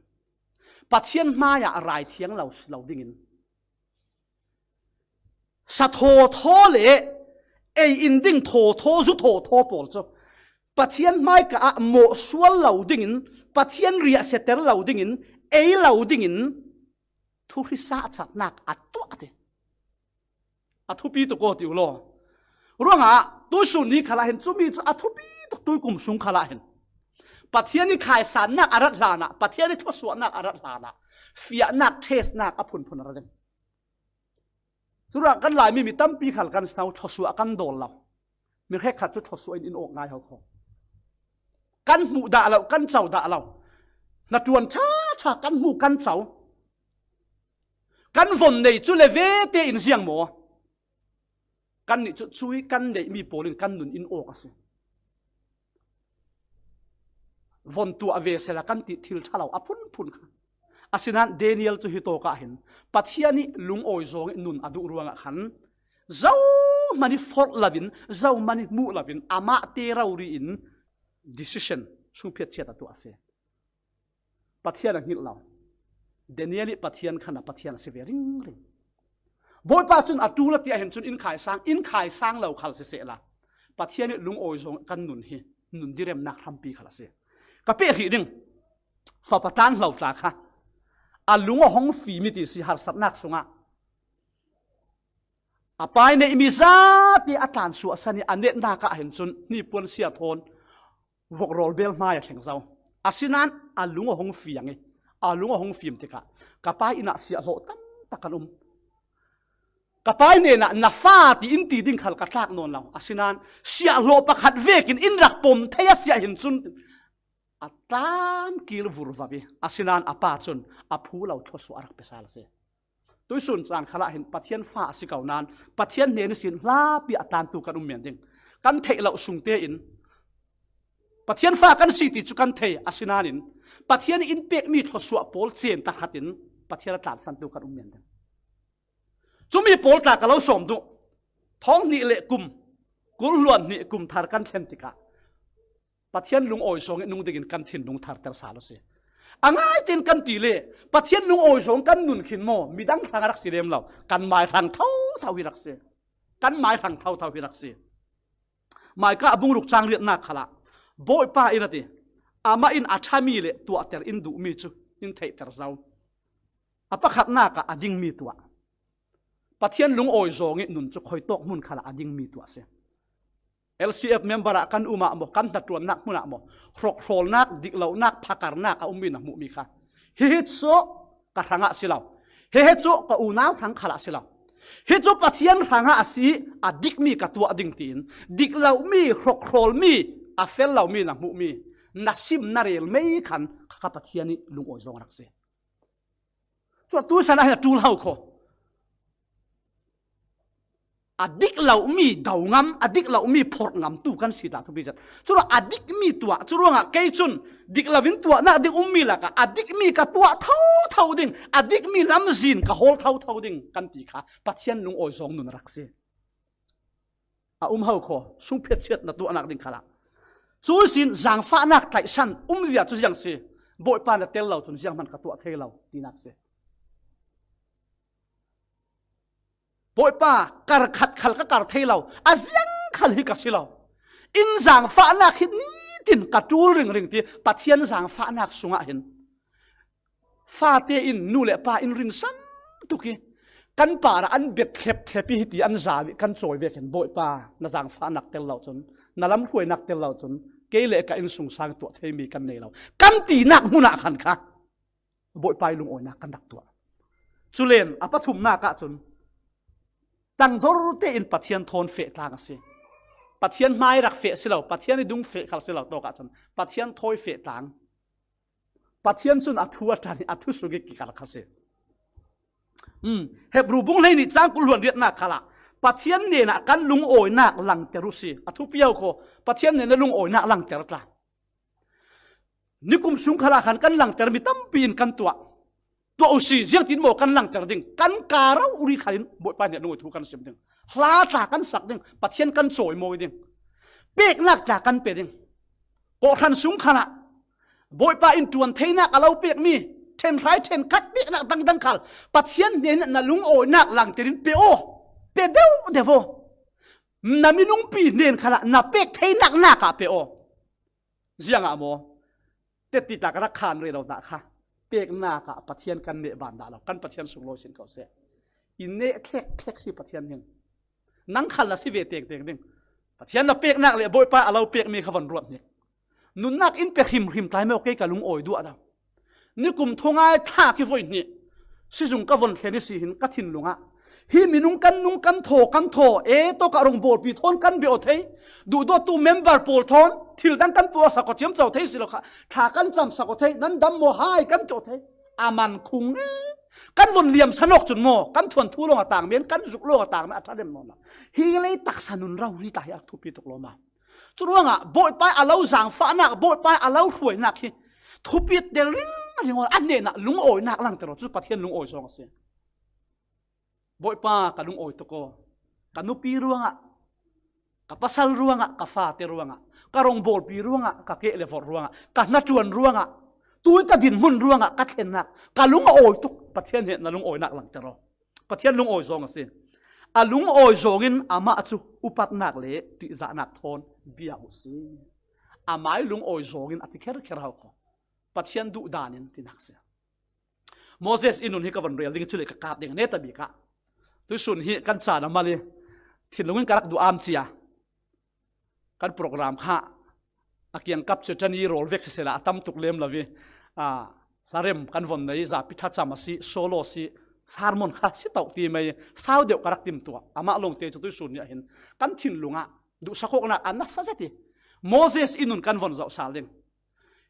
Pathian hmaiah raithiang lo si lo dingin sa thawthaw le ei in ding thawthaw, zu thawthaw pawl cu Pathian hmaika ah mawh sual lo dingin, Pathian riahsiater lo dingin, ei lo dingin thuhrisa a catnak a tuah a ti. A thupi tuk aw ti u law. Ruangah tuisun ni khalah hin cumi cu a thupi tuk, tuikum sung khalah hin Pathian i khaisannak a rat hlanah, Pathian i thluasuahnak a rat hlanah fiahnak, testnak a phunphun a ra ding. Curuangah kan Laimi mi tampi khal kan si hna, thluasuah kan dawl lo. Mi hrekkhat cu thluasuah in in awk ngai ho kho. Kan hmuh dah lo, kan co dah lo. Hnaṭuan ṭha ṭha kan hmuh, kan co. Kan von nei cu le ve tein ziang maw? Kannih cu cui kan neihmi pawl in kan nun in awk a si. Von tuah ve sela kan ti thil ṭha lo a phunphun kha. Asinain Daniel cu hitawk ah hin Pathian i lungawi zawng i nun a duh ruangah khan zohman i forh loin, zohman i hmuh loin, amah te rori in decision, sungphiat chiat a tuah a si. Pathian a hngilh lo. Daniel i Pathian khan a Pathian a si ve ringring. Bawipa cun a ṭul a ti ahhin cun in khaisang, in khaisang lo khal sisehla, Pathian ih lungawi zawng kan nun hi nun diremnak hrampi khal a si. Ka peh hrih ding, fapa tlanhlo tla kha a lung a hong fim mi ti si harsatnak sungah a pa ih neihmi zate a tlansuahsan ih a netnak ahhin cun hnipuan sia thawn vokrawl bel hmai a thleng zo. Asinain a lung a hong fiang ih a lung a hong fim tikah ka pa ih inn ah siahhlawh tamtak an um. Ka pa ih hnenah na fa ti in ti ding khal ka tlak nawn lo. Asinain siahhlawh pakhat vekin in rak pom thei a si ahhin cun a tlamkil vurvau ih, asinain a pa cun a phu lo thluasuah a rak pia sal a si. Tuihsun caan khalah hin Pathian fa a si ko nain Pathian hnen ihsin hlapi a tlantu kan um men ding. Kan theih loh sung tein Pathian fa kan si ti cu kan thei, asinain Pathian in pekmi thluasuah pawl cen tahratin Pathian a tlansantu kan um men ding. Cumi pawl tla ka lo sawm duh. Thawng hnih le kum, kul hluan hnih kum thar kan thlen tikah Pathian lungawi zawng ih nung dingin kan thinlung tharter sal a si. A ngaitein kan ti le Pathian lungawi zawng kan nun khin maw, midang hrang a rak si lem lo, kan mai hrang thotho hi rak si. Kan mai hrang thotho hi rak si. Micah a bung ruk cang riatnak khalah Bawipa in a ti, amah in a ṭhami le tuahter in duhmi cu in theihter zo. A pakhatnak ah a dingmi tuah. Pathian lungawi zawng ih nun cu khuitawk hmun khalah a dingmi tuah a si. L C F member ah kan um ah maw, kan hnaṭuannak hmun ah maw, hrawkhrawlnak, diklonak, phakarnak a ummi na hmuhmi kha, hihi cu ka hrangah a si lo, hihi cu ka unau hrang khalah a si lo, hi cu Pathian hrangah a si ih a dikmi ka tuah ding tiin diklomi, hrawkhrawlmi, a fel lomi na hmuhmi, na sim na rel mei khan kha Pathian ih lungawi zawng a rak si. Cu tu san ah hin a ṭul hau kho. A dik lomi do ngam, a dik lomi phorh ngamtu kan si ta thupi zet. Curuangah a dikmi tuah, curuangah kei cun dik loin tuahnak ding ummi lakah a dikmi ka tuah thotho ding, a dikmi lamzin ka hawl thotho ding kan ti kha Pathian lungawi zawng nun a rak si. A um hau kho, sungphiatchiat na tuahnak ding khalah. Cu ihsin zangfahnak tlaihsan umzia cu ziang si, Bawipa na tel lo cun zianghman ka tuah thei lo tinak si. Bawipa, kar khat khal ka kar thei lo, a ziang khal hi ka si lo. In zangfahnak hi nitin ka ṭul ringring ti Pathian zangfahnak sungah hin fate in nu le pa in rinsan tuk ih kan parah an bet thlep thlep ih hiti an zau ih kan cawi vekin Bawipa, na zangfahnak tel lo cun, na lamhruainak tel lo cun kei le ka innsungsang tuah theimi kan nei lo kan tinak hmun ah khan kha Bawipa ih lungawinak kan rak tuah. Culen a pathumnak ah cun tangdor tein Pathian thawn feh tlang a si. Pathian hmai rak feh si lo, Pathian ih dung feh khal si lo, tawk ah cun Pathian thawi feh tlang. Pathian cun a thu a ṭan ih a thu sung ih kikal kha si. Um, Hebru bung hleihnih cang kul hluan riatnak khalah Pathian hnenah kan lungawinak langter uh si. A thupi hau kho, Pathian hnenah lungawinak langter tla. Nikum sung khalah khan kan langtermi tampi in kan tuah. Tuah uh si, ziangtin maw kan langter ding? Kan ka rori khalin Bawipa hnenah lungawi thu kan sim ding. Hla tla kan sak ding, Pathian kan cawimawi ding. Peknak tla kan pe ding. Kawhhran sung khalah Bawipa in ṭuan theinak a lo pekmi, ṭhenhrai ṭhenkhat peknak dangdang khal Pathian hnenah na lungawinak langter in pe aw, pe deuh deuh aw. Na minungpi hnen khalah na pek theinak nak ah pe aw. Ziangah maw? Tetti tla ka rak khan rero dah kha. Peknak ah Pathian kan neh ban dah lo. Kan Pathian sunglawi sin ko seh. I neh thlek thlek si Pathian hin. Nang khal na si ve tengteng ding. Pathian na peknak le Bawipa a lo pekmi kha von ruat hnik. Nunnak in pe hrimhrim tlai maw, kei ka lungawi duah dah. Nikum thungai thla kivoi hnih. Sizung ka von thlen ih si hin ka thinlung ah, hi minung kan nung kan thaw, kan thaw, e, tawkah rawngbawlpi thawn kan bia aw thei. Duhdawtu member pawl thawn thil dang kan tuah sak aw, ciamco thei si lo kha, thla kan cam sak aw thei, nan dam maw hai kan ti aw thei. A man khung nge. Kan von liamsan awk cun maw, kan thuanthu lawng a tang men, kan zuk lawng a tang men, a ṭha lem nawn lo. Hi lei taksa nun rori ta hi a thupi tuk lawm a. Curuangah Bawipa a lo zangfahnak, Bawipa a lo hruainak hi thupi te ringring aw, a hnenah lungawinak langter aw, cu Pathian lungawi zawng a si. Bawipa, ka lungawi tuk aw. Ka nupi ruangah, ka pasal ruangah, ka fate ruangah, ka rawngbawlpi ruangah, ka keh le vorh ruangah, ka hnaṭuan ruangah, tui ka dinhmun ruangah ka thlennak, ka lungawi tuk, Pathian hnenah na lungawinak langter aw. Pathian lungawi zawng a si. A lungawi zawngin amah cu upatnak le ṭihzahnak thawn bia uh si. Amah lungawi zawngin a ti kherkher hau kho. Pathian duh danin tinak si. Moses i nun hi ka von rel ding, cule ka kap ding a neta bik ah. Tuisun hi kan caan a mal i thinlung in ka rak duh am cia. Kan program kha a kiangkap cu ṭan i rawl vek sisela a tam tuk lem lo i, aa, hlarem kan von nei, zapi ṭha cam a si, solo si, sermon kha si tawk ti mai, sau deuh ka rak timtuah. Amah lawngte cu tuisun ni ah hin kan thinlung ah duhsakhawknak a nasa zet i Moses i nun kan von zoh sal ding.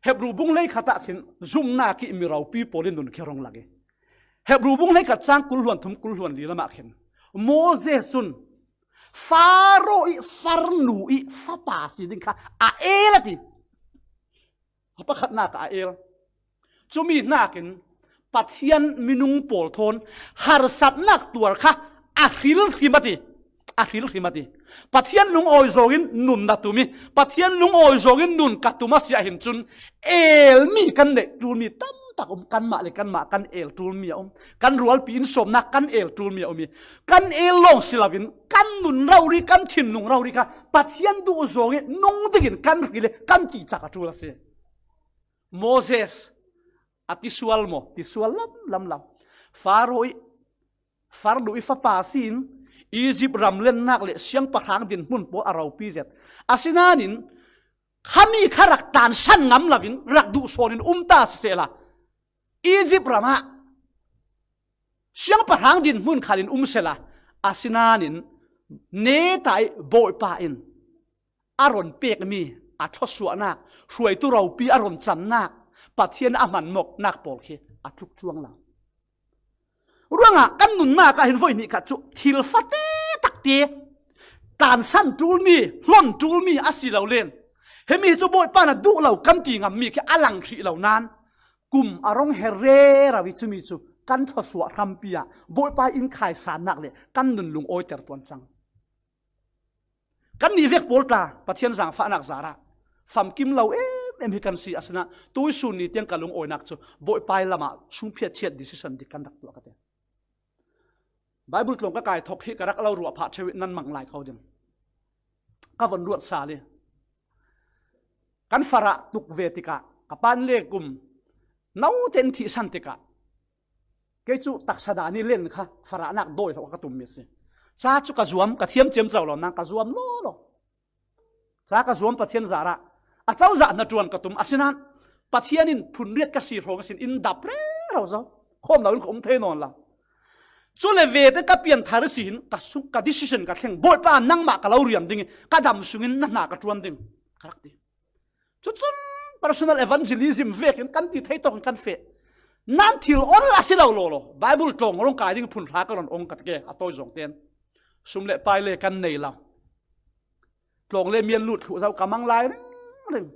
Hebru bung hleikhat ah khin zumnak i mi ropi pawl in nun khi rung lak i, Hebru bung hleikhat cang kul hluan thum kul hluan li lamah khin Moses cun Faro i farnu i fapa si ding kha a el a ti. A pakhatnak ah a el. Cumi hnakin Pathian minung pawl thawn harsatnak tuar kha a hrilhrim a ti. A hrilhrim a ti. Pathian lungawi zawngin nun na tum i, Pathian lungawi zawngin nun ka tum a si ah hin cun elmi kan neih ṭulmi tamtak um, kanmah le kanmah kan el ṭulmi a um, kan rualpi in sawmnak kan el ṭulmi a um i, kan el lawng si loin kan nun rori, kan thinlung rori kha Pathian duh zawng i nung dingin kan hril i kan tihcak a ṭul a si. Moses a ti sual maw? Ti sual lam lam lo. Faro i farnu i fapa sin Egypt ram lennak le siangpahrang dinhmun pawl a ropi zet. Asinain khami kha rak tlansan ngam loin rak duhsawnin um ta sisehla, Egypt ram ah siangpahrang dinhmun khalin um sela, asinain neta i Bawipa in a ron pekmi a thluasuahnak, hruaitu ropi a ron cannak, Pathian a hmanmawknak pawl khi a tluk cuang lo. Ruangah kan nunnak ah hin voi nih khat cu thil fate takte tlansan ṭulmi, hlon ṭulmi a si lo len, himi cu Bawipa na duh lo kan ti ngammi khi a lang hrih lo nain kum a rung her rero i cumi cu kan thluasuah hrampi ah Bawipa in khaisannak le kan nun lungawiter tuan cang. Kannih vek pawl tla Pathian zaangfahnak zarah famkim lo em em hi kan si, asinain tuisun ni tiang ka lungawinak cu Bawipa i lamah sungphiat chiat decision dik kan rak tuah ka ti. Bible tlawng ka kai thawk hi ka rak lo ruah phah ṭheu i nan mang lai kho ding. Ka von ruat sal i kan farah tuk ve tikah ka pan le kum note in thihsan tikah kei cu taksa dan i len kha farahnak dawi lo ka tummi a si. Ca cu ka zuam, ka thiam ciamco lo nain ka zuam lawlaw. Ca ka zuam Pathian zarah a cozah hnaṭuan ka tum, asinain Pathian in phunriat ka si hrawng a sin in dap rero zo. Khawm lo in ka um thei nawn lo. Cule vete ka pianthar ihsin ka suk, ka decision ka thleng, Bawipa nangmah ka lo rian ding i ka dam sungin na hna ka ṭuan ding ka rak ti. Cucun personal evangelism vekin kan ti thei tawkin kan feh. Nan thil ol a si lo lawlaw. Bible tlawng rung kai ding phun hra ka ron ong ka ti ke, a tawi zong ten. Sum le pai le kan nei lo. Tlawng le mial lut thluh zo ka mang lai ringring.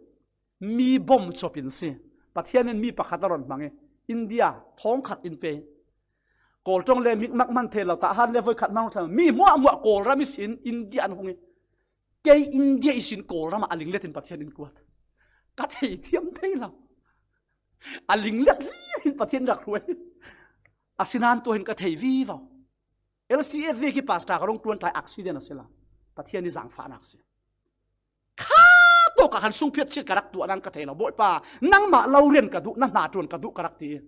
Mi bom cop in si. Pathian in mi pakhat a ron hmang i India thawng khat in pe. Kawl ṭawng le mikmak hman thei lo, tahan le voi khat hmang thei lo. Mi hmuahhmuah Kawlram ihsin India an hung i kei India ihsin Kawlram ah a linglet in Pathian in kuat. Ka thei thiam thei lo. A linglet hlin in Pathian rak hruai. Asinain tuah in ka thei vivo. L C F vek i pastor ka rung ṭuan tlai accident a si lo. Pathian i zaangfahnak si. Kha tawk ah khan sungphiat chiat ka rak tuah nain ka thei lo. Bawipa, nangmah lo rian ka duh, na hnaṭuan ka duh ka rak ti.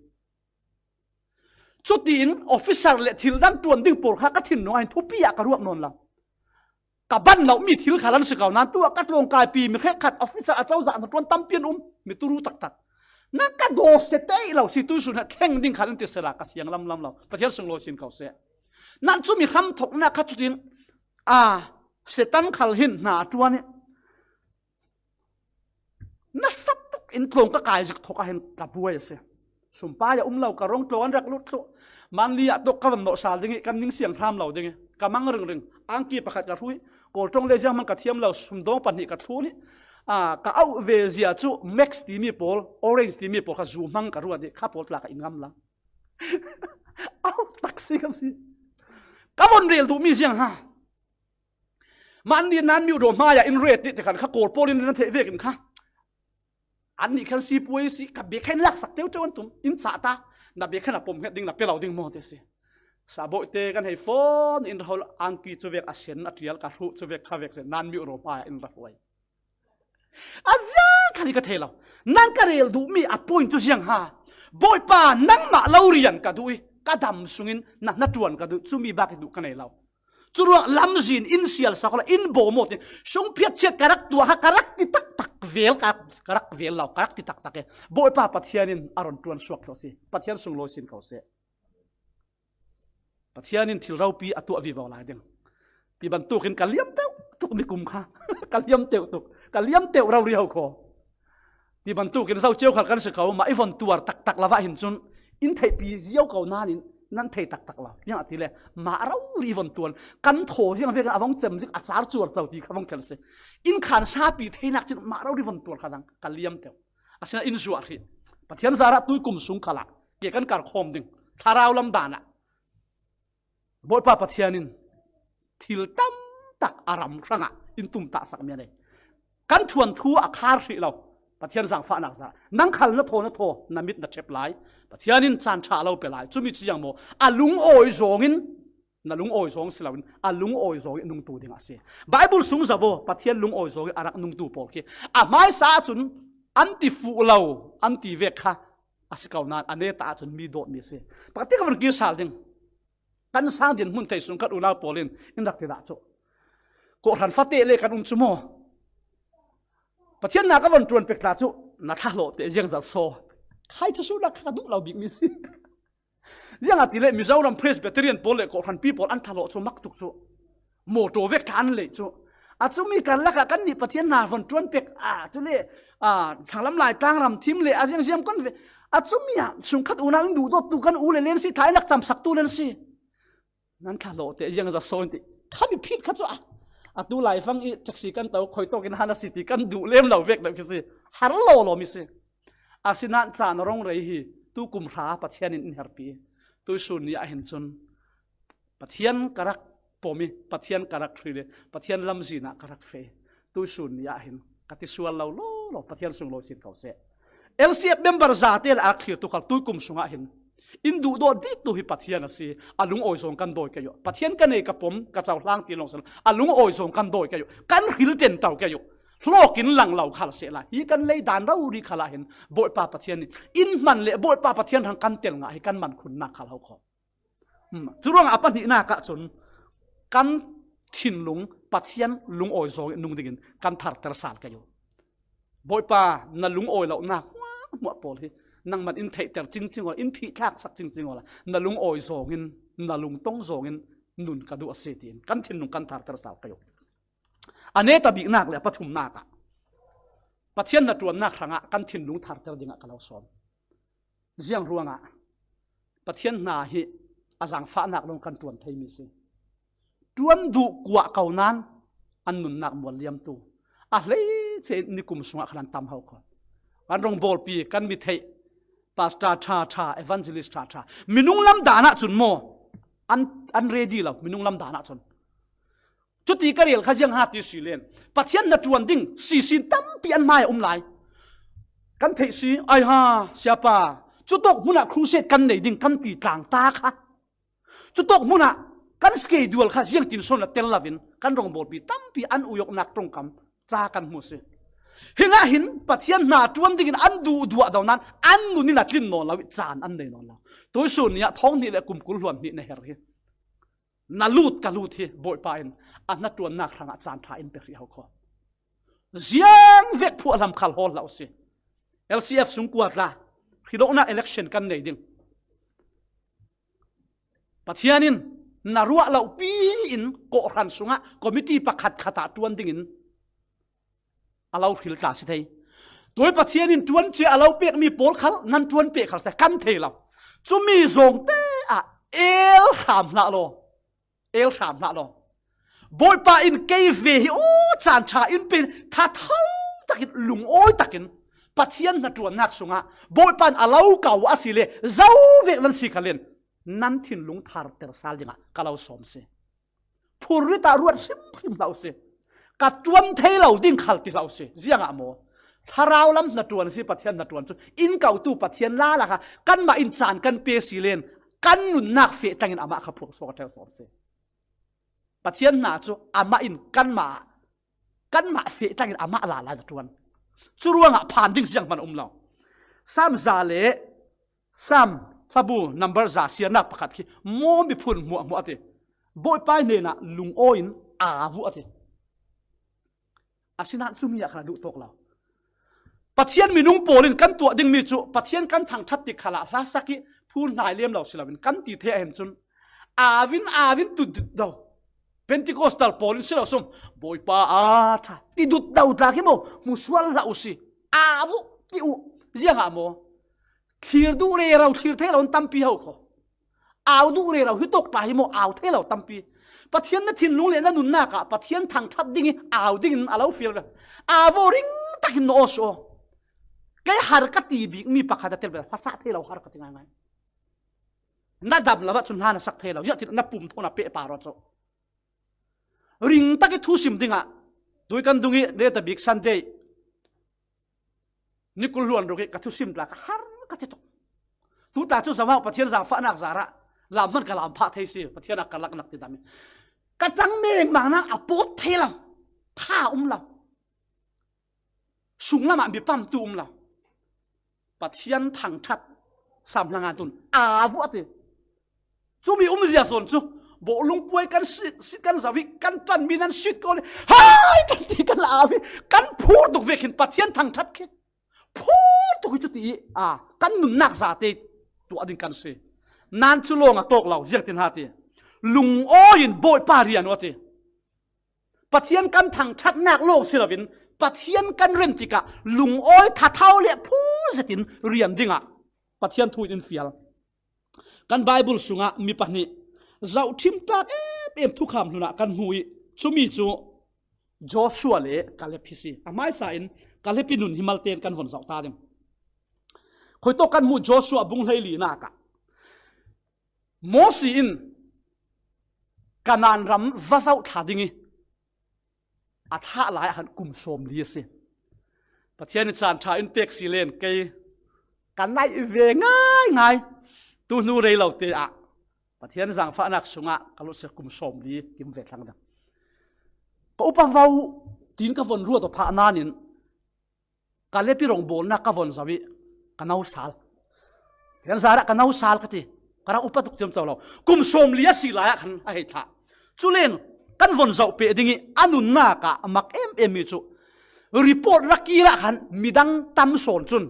Cutiin officer le thil dang ṭuan ding pawl kha ka thinlung ah hin thupi ah ka ruak nawn lo. Ka ban lomi thil khal an si ko nain tuah ka tlawngkaipi mi hrekkhat officer a cozah hnaṭuan tampi an um, mi turu taktak. Na ka daw se tei lo si, tuisun ah thleng ding khal in ti sela ka siang lamlam lo. Pathian sunglawi sin ko seh. Nan cumi hramthawknak kha cutin, a, Satan khal hin hna a ṭuan i nasa tuk in tlawng ka kai zik thawk ah hin ka buai a si. Sumpai a um lo ka rung tlawng an rak lut thluh. Manli ah tawk ka van nawh sal ding i kan ning siang hram lo ding i ka mang ringring. Angki pakhat ka hruai. Kawl ṭawng le ziang hmang ka thiam lo, sumdawng pahnih ka thlun i, a, ka auh ve zia cu Max timi pawl, Orange timi pawl kha zu hmang ka ruat i kha pawl tla ka in ngam lo. Auh tak si ka si. Ka von rel duhmi ziang ha. Mah an nih nan miuh dawh hmai ah in ret ti, ti khan kha Kawl pawl in na theih vekin kha. An nih khan sipuai si ka bia khan laksak teu teu an tum. In cah ta, na bia khan a pom hnget ding, na pe lo ding maw ti si. Sabawite kan hei phone in rahol angki chu vek a sen a tial ka hruh chu vek kha vek sen nan miu ro hmai in rahuai. A ziang khani ka thei lo. Nan ka rel duh mi a point chu ziang ha. Bawipa nangmah lo rian ka duh i ka dam sungin na hna tuan ka duh chu mi bak i duh ka nei lo. Churuang lamzin in sial sa khola in bo mo tin sung phiat chiat ka rak tuah ha ka rak ti tak tak vel ka rak vel lo ka rak ti tak tak e. Bawipa Pathian in a ron tuan suak thlo si. Pathian sung lo sin kho se. Pathian in thil ropi a tuah vivo lai ding. Ti bantukin ka liam teuh tuk ni kum kha. Ka liam teuh tuk. Ka liam teuh rau ri ho kho. Ti bantukin zau chiau khal kan si kho ma i von tuar tak tak lava hin chun in theih pi ziau ko nan in nan thei tak tak la. Yang ati le ma rau ri von tuan kan tho ziang vek a vong chem zik a char chuar chau ti kha vong khel se. In khan sa pi thei nak chin ma rau ri von tuar kha dang ka liam teuh. A sina in zuah ri. Pathian zara tui kum sung khala. Ke kan kar khom ding. Tharau lam dana. Bawipa Pathian in thil tam tak a ram hranga in tum ta sak mi a nei. Kan thuan thu a khar hrih lo. Pathian zangfahnak za. Nang khal na thaw na thaw na mit na thep lai. Pathian in chan tha lo pe lai. Chumi chiang mo. A lungawi zawngin na lungawi zawng si loin a lungawi zawngin nungtu ding a si. Bible sung zabo Pathian lungawi zawngin a rak nungtu pawl khi a hmaisa cun an ti fuh lo an ti vek kha a si ko nan a neta cun mi dawt mi a si. Pakti ka vun kisal ding. Kan sang din hmun thei sung kan unau pawl in in rak ti dah cu. Kawhhran fate le kan um cu maw? Pathian na ka von tuan pek tla cu na thlahlawh te ziang zat saw. Khai thusuhnak kha ka duh lo bik mi si. Ziang a ti le Mizoram Presbyterian pawl le kawhhran pi pawl an thlahlawh cu mak tuk cu. Mawtaw vek tla an lei cu. A cumi kan lakah kan nih Pathian na von tuan pek a cu le a, thanglam lai tlangram thim le a ziangziam kan ve. A cumi ah sungkhat unau in duhdawt tu kan u le len si, thlainak camsak tu len si. Nan thlahlawh te ziang za sawn ti kha mi phit kha cu a. A tu lai fang i taxi kan to khoi tawk in han a si ti kan duh lem lo vek deuh khi si. Har law law mi si. A si nan caan rong rei hi tu kum hra Pathian in in herpi. Tuisun ni ah hin cun Pathian ka rak pom i, Pathian ka rak hril i, Pathian lamzin ah ka rak feh i, tuisun ni ah hin ka ti sual lo, lo, lo, Pathian sung lo sin ko seh. L C F member zate le a rak thlir tu khal tuikum sungah hin in duhdawt bik tu hi Pathian a si, a lungawi zawng kan dawi kei uh. Pathian ka nei ka pom, ka cohlang ti lawng sal, a lungawi zawng kan dawi kei uh. Kan hril ṭen to kei uh. Hlawk in lang lo khal seh lai. Hi kan lei dan rori khalah hin Bawipa Pathian in in hman le Bawipa Pathian hrang kan tel ngah hi kan man khunnak khal ho kho. Hmm. Curuangah a pahnihnak ah cun kan thinlung Pathian lungawi zawng in nung dingin kan tharter sal kei uh. Bawipa, na lungawi lonak hmuahhmuah pawl hi nangman in theihter cingcing awla, in phihthlak sak cingcing awla, na lungawi zawng in na lungtong zawng in nun ka duh a si tiin kan thinlung kan tharter sal kei uh. A neta biknak le a pathumnak ah Pathian hnaṭuannak hrangah kan thinlung tharter dingah ka lo sawm. Ziang ruangah Pathian hna hi a zangfahnak lawng kan ṭuan theimi si. Ṭuan duh kuah ko nan an nunnak mual liamtu a hleice nikum sungah khan an tam ho kho. Kan rongbawlpi, kan mi theih, pastor ṭha ṭha, evangelist ṭha ṭha, minung lam dan ah cun maw an, an ready lo, minung lam dan ah cun. Cuti ka rel kha ziang ha ti si len Pathian hnaṭuan ding sisin tampi an hmai a um lai. Kan theih si, ai ha, siapa, cutawk hmunah crusade kan nei ding kan ti tlang ta kha. Cutawk hmunah kan schedule kha ziangtin sawn la tel lovin kan rongbawlpi tampi an uyawknak ṭongkam ca kan hmu si. Hingah hin Pathian hnaṭuan dingin an duhduah do nan an nun in a tlin nawn lo i caan an nei nawn lo. Tuisun ni ah thawng hnih le kum kul hluan hnih na her hi. Na lut ka lut hi Bawipa in a hnaṭuannak hrangah caan ṭha in pe hrih ho kho. Ziang vek phuahlam khal hawl hlah u si. L C F sung kuat la hrilawknak election kan nei ding. Pathian in na ruah lopi in kawhhran sungah committee pakhat khat ah ṭuan dingin a lo hril ta si thei. Tuai Pathian in ṭuan cia a lo pekmi pawl khal nan ṭuan pek khal si kan thei lo. Cumi zawngte ah el hram hlah law. El hram hlah law. Bawipa in kei ve hi aw caan ṭha in pe thatho takin lungawi takin Pathian hnaṭuannak sungah Bawipa in a lo kau a si le zo vek nan si khalin nan thinlung tharter sal dingah ka lo sawm si. Phurrit ah ruat hrimhrim hlah u si. Ka ṭuan thei lo ding khal ti hlah u si. Ziangah maw? Thlarau lam hnaṭuan si Pathian hnaṭuan cu in kautu Pathian la lakah kanmah in caan kan pe si len Kan nunnak feh tlangin amah kha phuang suak a ṭheu sawn si. Pathian hna cu amah in kanmah, kanmah feh tlangin amah lala na ṭuan. Cu ruangah phan ding zianghman a um lo. Sam za le Sam hlabu number za siarnak pakhat khi maw miphun hmuahhmuah a ti. Bawipa hnenah lungawi in aa vuh a ti. Asinain cumi ah khan a duh tawk lo. Pathian minung pawl in kan tuah dingmi cu Pathian kan thangṭhat tik khalah hlasak i phun hnai lem lo si loin kan ti thei ahhin cun, aavin aavin tu dut do. Pentecostal pawl in si lo sum, Bawipa aa ṭha ti dut do tla khi maw hmusual hlah u si. Aa vuh ti u. Ziangah maw? Thlir duh rero thlir thei lo an tampi ho kho. Au duh rero hi tawk ta hi maw, au thei lo tampi. Pathian na thinlung le na nunnak ah Pathian thangṭhat ding i au dingin a lo fial ve. Au aw ring takin na aw suh aw. Kei har ka ti bikmi pakhat a tel ve, hlasah thei lo har ka ti ngaingai. Na dam lam ah cun hna na sak thei lo, ziah tin na pum thawn a peh par aw cu. Ring tak i thusim dingah tui kan dung i reta bik Sunday ni kul hluan ruk i ka thusim tla ka har ka ti tuk. Tu tla cu zohau Pathian zaangfahnak zarah lam hman ka lam phah thei si, Pathian a ka laknak ti dam i ka ṭang mengmang nan a pawt thei lo, tha um lo. Sunglam ah mi pamtu um lo. Pathian thangṭhat sam hlangan tun aa vuh a ti. Cumi um zia sawn cu bawlung puai kan sit, sit kan zoh i kan ṭanmi nan sit ko le hai kan ti kan aa vuh i kan phur tuk vekin Pathian thangṭhat khi phur tuk i cuti i aa kan nunnak zate tuah ding kan si. Nan cu lawng a tawk lo ziangtin ha ti. Lungawi in Bawipa rian aw a ti. Pathian kan thangṭhatnak lawng si loin Pathian kan ren tikah lungawi thathau le phur zetin rian dingah Pathian thu in in fial. Kan Baibal sungah mi pahnih zohṭhim tlak em em thukham hlun ah kan hmu i cumi cu Joshua le Kaleb hi si. A hmaisa in Kaleb i nun hi malte in kan von zoh ta ding. Khuitawk kan hmuh Joshua bung hleilinak ah Mosi in Kanaan ram va zoh thla ding i a thlah lai ah khan kum sawmli a si. Pathian i caan ṭha in pek si len kei ka naih ve ngaingai. Tu hnu rei lo te ah Pathian zaangfahnak sungah ka lutsia kum sawmli kim ve thlang dang. Ka upa vo tin ka von ruat aw phah nain Kaleb i rawngbawlnak ka von zoh i ka no sal. Thian zarah ka no sal ka ti. Ka rak upa tuk ciamco lo. Kum sawmli a si lai ah khan a hei thlah. Culen kan von zoh peh ding i a nunnak ah a mak em em mi cu report rak kir ah khan midang tam sawn cun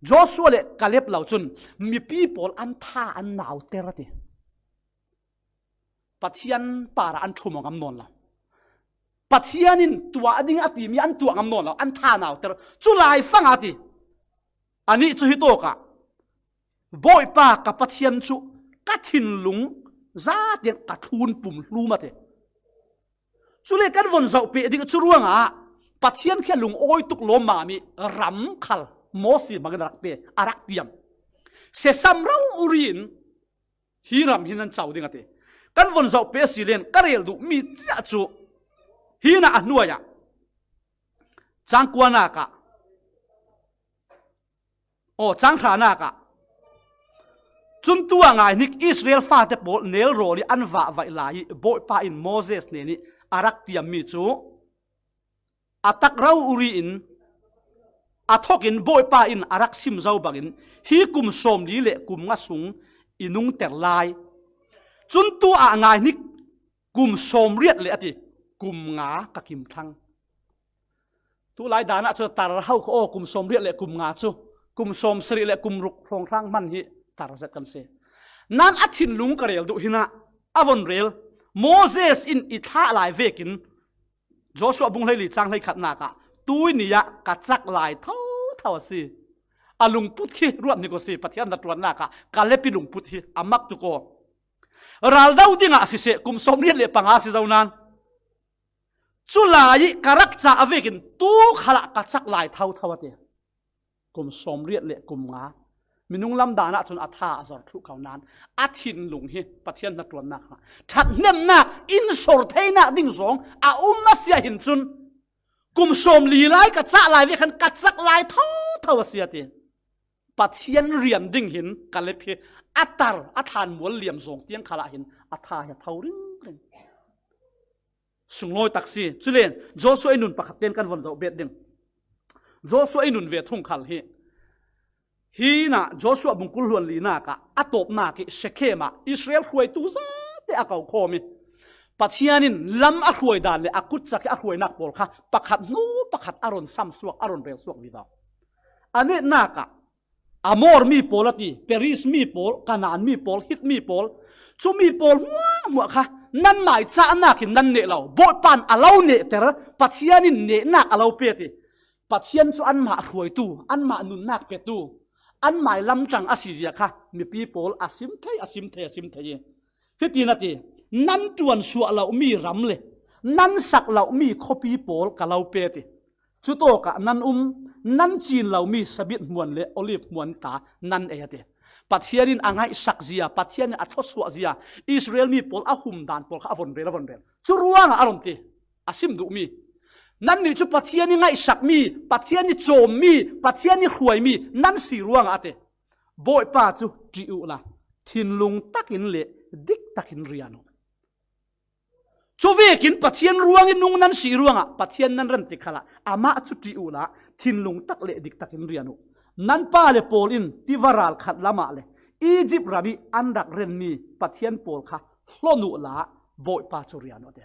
Joshua le Kaleb lo cun mipi pawl an tha an nauter a ti. Pathian parah an ṭhum aw ngam nawn lo. Pathian in tuah ding a timi an tuah ngam nawn lo, an tha nauter. Cu lai fang a ti. Anih cu hi tawkah Bawipa ka Pathian cu ka thinlung zate ka thlun pum hlum a ti. Cule kan von zoh peh ding cu ruangah Pathian khi a lungawi tuk lawmmam i ram khal Mosi bangin a rak pe, a rak tiam. Sesam rori in hi ram hi nan co ding a ti. Kan von zoh peh a si len ka rel duh mi cia cu hi na a hnuai ah cangkuanak ah aw, canghranak ah cun tu a ngaihnik Israel fate pawl nelrawl i an vahvaih lai i Bawipa in Moses hnen i a rak tiammi cu a tak rori in a thawk in Bawipa in a rak sim zo bangin hi kum sawmli le kum nga sung i nungter lai. Cun tu ah ngaihnik kum sawmriat le a ti, kum nga ka kim thlang. Tu lai dan ah cu tar ho kha aw, kum sawmriat le kum nga cu kum sawmsarih le kum ruk hrawnghrang hman hi tar zet kan si. Nan a thinlung ka rel duh hinah a von rel Moses in i thlah lai vekin Joshua bung hleili cang hleikhatnak ah tui ni ah ka cak lai thotho a si. A lungput khi ruat hnik aw si, Pathian hnaṭuannak ah Kaleb i lungput hi a mak tuk aw. Raldo dingah siseh, kum sawmriat le panga si zo nan. Cu lai i ka rak cah a vekin tu khalah ka cak lai thotho a ti. Kum sawmriat le kum nga. Minung lam dan ah cun a tha a zor thluh kho nan a thinlung hi Pathian hnaṭuannak hna. Ṭhathnemnak in sor theinak ding zong a um a si ah hin cun kum sawmli lai ka cah lai ve khan ka cak lai thotho a si a ti. Pathian rian ding hin Kaleb hi a tar, a thlanmual liam zawng tiang khalah hin a tha hi a tho ringring. Sunglawi tak si. Culen Joshua i nun pakhat ten kan von zoh bet ding. Joshua i nun ve thung khal hi. Hinah Joshua bung kul hluan linak ah a tawpnak hi Shekhem ah Israel hruaitu zate a ko khawm hi. Pathian in lam a hruai dan le a kutcak hi a hruainak pawl kha pakhat hnu pakhat a ron sam suak, a ron rel suak vivo. A netnak ah Amor mi pawl a ti, Periz mi pawl, Kanaan mi pawl, Hit mi pawl, cumi pawl hmuahhmuah kha nan maichahnak in nan neh lo. Bawipa in a lo nehter, Pathian in nehnak a lo pe ti. Pathian cu anmah hruaitu, anmah nunnak petu, anmah lamtang a si zia kha mipi pawl a sim thei, a sim thei, a sim thei hi. Hitin a ti, nan ṭuan suah lomi ram le nan sak lomi khuapi pawl ka lo pe ti. Cutawkah nan um, nan cin lomi sabit hmuan le olive hmuan ta nan ei a ti. Pathian in a ngaihsak zia, Pathian in a thluasuah zia, Israel mi pawl a hum dan pawl kha a von rel, a von rel. Cu ruangah a ron ti, a sim duhmi. Nannih cu Pathian i ngaihsakmi, Pathian i cawmmi, Pathian i hruaimi nan si ruangah a ti. Bawipa cu ṭih uhla, thinlung takin le diktakin rian uh. Cuvekin Pathian ruangin nung nan si ruangah Pathian nan ran ti khalah amah cu ṭih uhla, thinlung tak le diktakin rian uh. Nan pa le pawl in tiva ralkhat lamah le Izipt ram ih an rak renmi Pathian pawl kha hlon uhla, Bawipa cu rian uh a ti.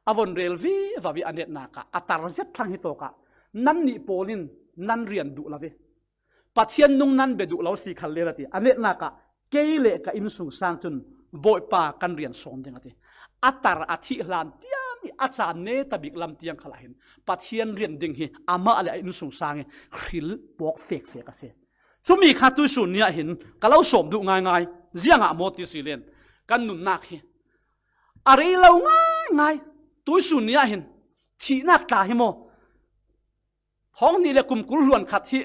A von rel vivo ih a netnak ah a tar zet thlang hi tawkah nannih pawl in nan rian duh lo ih Pathian nung nan bia duh lo si khal len a ti. A netnak ah kei le ka innsungsang cun Bawipa kan rian sawm ding a ti. A tar a thih hlan tiang ih a caan netabik lam tiang khalah hin Pathian rian ding hi amah le a innsungsang ih hril pawk fekfek a si. Cumi kha tuisun ni ah hin ka lo sawm duh ngaingai. Ziangah maw ti si len kan nunnak hi a rei lo ngaingai. Tuisun ni ah hin thihnak ta hi maw? Thawng hnih le kum kul hluan khat hi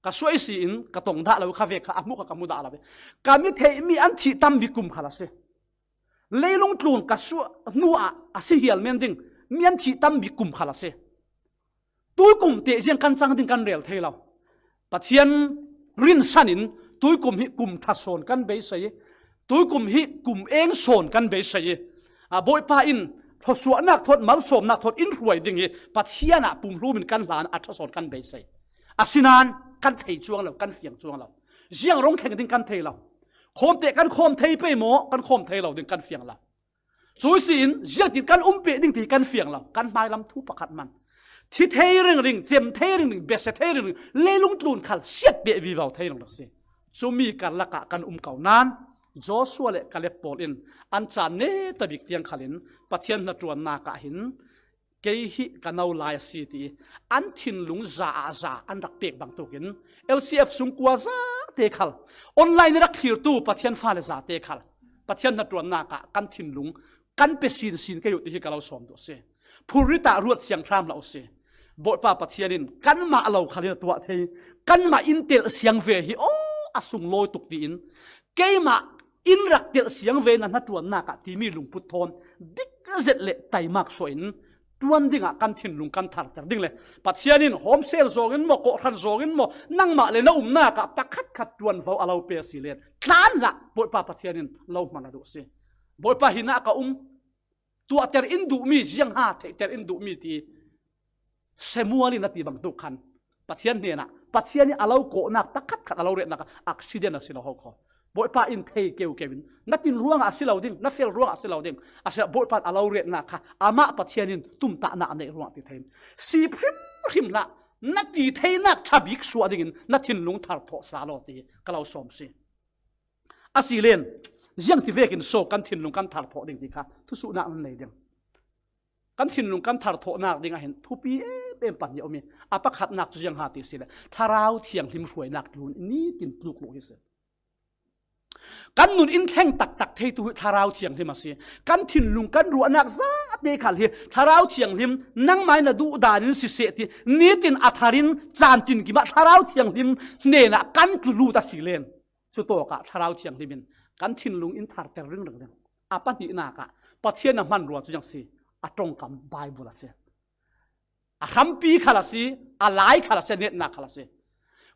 ka suaisi in ka tong dah lo, kha vek kha a hmuh kha ka mu dah lo ve. Ka mi theihmi an thih tam bik kum khal a si. Leilung tlun ka suah hnuah a si hial men ding mi an thih tam bik kum khal a si. Tuikum teh ziang kan cang ding kan rel thei lo. Pathian rinsan in tuikum hi kum ṭha sawn kan beisei. Tuikum hi kum eng sawn kan beisei. A Bawipa in thluasuahnak thawt, malsawmnak thawt in hruai ding hi Pathian ah pumhlum in kan hlan a ṭha sawn kan beisei. Asinain kan thei cuang lo, kan fiang cuang lo. Ziang rong thleng ding kan thei lo. Khawmteh kan khawm thei pei maw, kan khawm thei lo ding kan fiang lo. Cuisin ziangtin kan um peh ding ti kan fiang lo, kan hmailam thu pakhat man. Thi thei ringring, cem thei ringring, bese thei ringring, leilung tlun khal siat peh vivo thei ringring si. Cumi karlak ah kan um ko nain Joshua le Kaleb pawl in an caan netabik tiang khalin Pathian hnaṭuannak ah hin kei hi ka no lai a si ti an thinlung za ah za an rak pek bangtukin L C F sungkua zate khal, online rak thlirtu Pathian fale zate khal Pathian hnaṭuannak ah kan thinlung kan pe sinsin kei uh ti hi ka lo sawm duh si. Phurrit ah ruat siang hram hlah uh si. Bawipa Pathian in kanmah lo khal in a tuah thei, kanmah in telh siang ve hi aw a sunglawi tuk tiin keimah in rak telh siang ve na hnaṭuannak ah timi lungput thawn dik zet le taimak suah in ṭuan dingah kan thinlung kan tharter ding le Pathian in home cell zawng in maw, kawhhran zawng in maw, nangmah le na umnak ah pakhatkhat ṭuanvo a lo pe si len tlan hlah. Bawipa Pathian in lo hman a duh si. Bawipa, hinah ka um, tuahter in duhmi, ziangha theihter in duhmi ti Samuel in a ti bangtuk khan Pathian hnenah Pathian ih a lo kawhnak pakhatkhat a lo retnak ah accident a si lo ho kho. Bawipa in thei keukeu in na tin ruangah a si lo ding, na fel ruangah a si lo ding. A si Bawipa in a lo retnak kha amah Pathian in tumtahnak a neih ruangah ti thei in si hrimhrim hlah, na ti theinak ṭha bik suah dingin na thinlung thar thawh sa law ti ka lo sawm si. A si len ziangti vekin so kan thinlung kan thar thawh ding ti kha thusuhnak nan nei ding. Kan thinlung kan thar thawhnak ding ah hin thupi em em pahnih a um ih a pakhatnak cu ziangha ti si le Thlarau Thianghlim hruainak tlun nitin tluk lo hi si. Kan nun in thleng taktak theitu hi Thlarau Thianghlim a si. Kan thinlung kan ruahnak zate khal hi Thlarau Thianghlim nangmai na duh danin siseh ti nitin a tharin caan tinkim ah Thlarau Thianghlim hnenah kan tlu lut a si len cutawkah Thlarau Thianghlim in kan thinlung in tharter ringring ding. A pahnihnak ah Pathian a hmanrua cu ziang si, a ṭongkam Baibal a si. A hrampi khal a si, a lai khal a si, a netnak khal a si.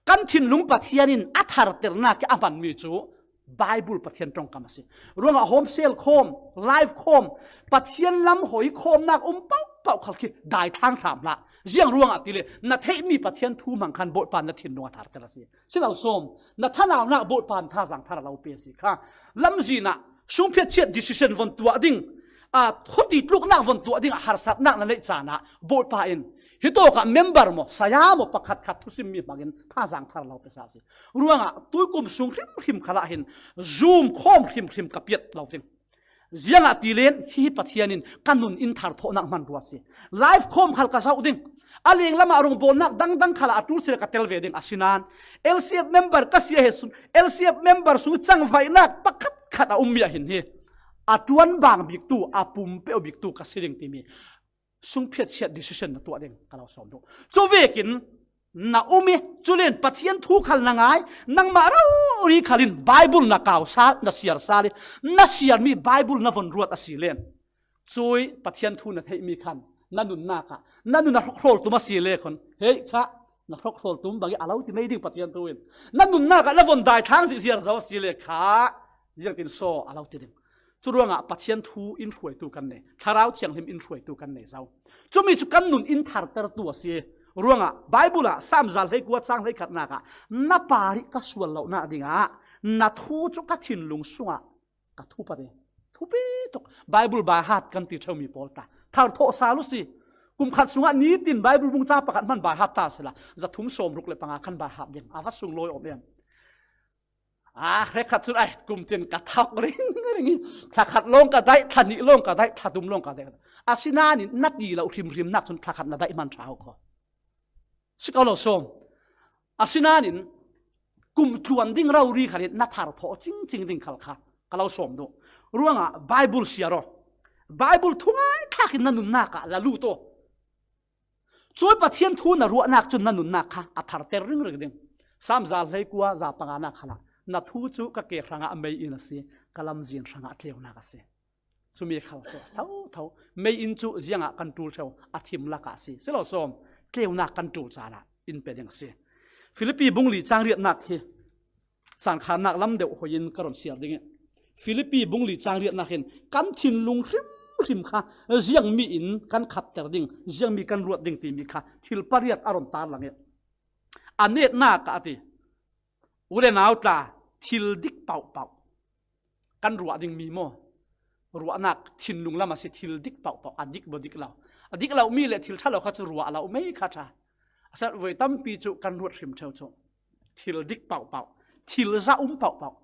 Kan thinlung Pathian in a tharternak a hmanmi cu Bible Pathian ṭongkam a si. Ruangah home cell khawm, live khawm, Pathian lam hoi khawmnak um paohpaoh khal khi daithlang hram hlah. Ziang ruangah tile na theihmi Pathian thu hmang khan Bawipa na thinlung a tharter a si. Si lo sawm, na thanaunak Bawipa in thazaang thar a lo pe a si kha. Lamzin ah sungphiatchiat decision von tuah ding, aa, khuti tluknak von tuah dingah harsatnak na neih caan ah Bawipa in hitawkah member maw, saya maw, pakhatkhat thusimmi hmangin thazaang thar lo pesa a si. Ruangah tuikum sung hrimhrim khalah hin Zoom khawm hrimhrim ka piat lo ding. Ziangahtile hihi Pathian in ka nun in tharthawhnak hmanrua a si. Live khawm khal ka zoh ding. A lenglamah rawngbawlnak dangdang khalah a ṭul sila ka tel ve ding. Asinain L C F member ka si a he sun, L C F member sung cangvaihnak pakhatkhat a ummi ah hin hi a ṭuanbang biktu, a pumpeuh biktu ka si ding timi sungphiatchiat decision na tuah ding ka lo sawm duh. Cuvekin na um i, culen Pathian thu khal na ngai, nangmah rori khalin Bible na kau sal, na siar sal i, na siarmi Bible na von ruat a si len, cui Pathian thu na theihmi khan na nunnak ah na nun a hrokhrawl tum a si le khun, hei kha, na hrokhrawl tum bangin a lo ti mai ding Pathian thu in. Na nunnak ah na von daithlang zihziar zo a si le kha, ziangtin saw a lo ti ding. Curuangah Pathian thu in hruaitu kan nei, Thlarau Thianghlim in hruaitu kan nei zo. Cumi cu kan nun in thartertu a si. Ruangah Bible ah Saam za hleikua cang hleikhatnak ah, na parih ka sual lonak dingah na thu cu ka thinlung sungah ka thup a ti. Thupi tuk. Bible by heart kan ti ṭheumi pawl ta. Tharthawh sal u si. Kum khat sungah nitin Bible bung cang pakhat hman by heart ta sila, zathum sawmruk le panga kan by heart ding. A va sunglawi om em? A, hrekhat cun, ai, kum tin ka thawk ringring i, thla khat lawng ka daih, thla hnih lawng ka daih, thla dum lawng ka daih. Asinain na ti lo hrimhrimnak cun thla khat na daih hman ṭha ko. Si ko lo sawm. Asinain kum tluan ding rori khalin na tharthawh cingcing ding khal kha ka lo sawm duh. Ruangah Bible siar aw. Bible thungai thlakin na nunnak ah la lut aw. Cui Pathian thu na ruahnak cun na nunnak kha a tharter ringring ding. Saam za hleikua za panganak khalah, na thu cu ka ke hrangah mei in a si, ka lamzin hrangah tleunak a si. Cumi khal cu thotho. Mei in cu ziangah kan ṭul ṭheu? A thim lakah a si. Si lo sawm, tleunak kan ṭul caan ah in pe ding a si. Filipi bung li cang riatnak hi caan khannak lam deuh hoi in ka ron siar ding i, Filipi bung li cang riatnak hin kan thinlung hrimhrim kha ziangmi in kan khatter ding, ziangmi kan ruat ding timi kha thil pariat a ron tarlang i, a netnak ah a ti. U le nau tla, thil dik paohpaoh kan ruah dingmi maw? Ruahnak thinlung lam a si, thil dik paohpaoh, a dik maw dik lo. A dik lomi le thil ṭha lo kha cu ruah lo mei kha ṭha. A si, voi tampi cu kan ruat hrim ṭheu cu. Thil dik paohpaoh, thil za um paohpaoh,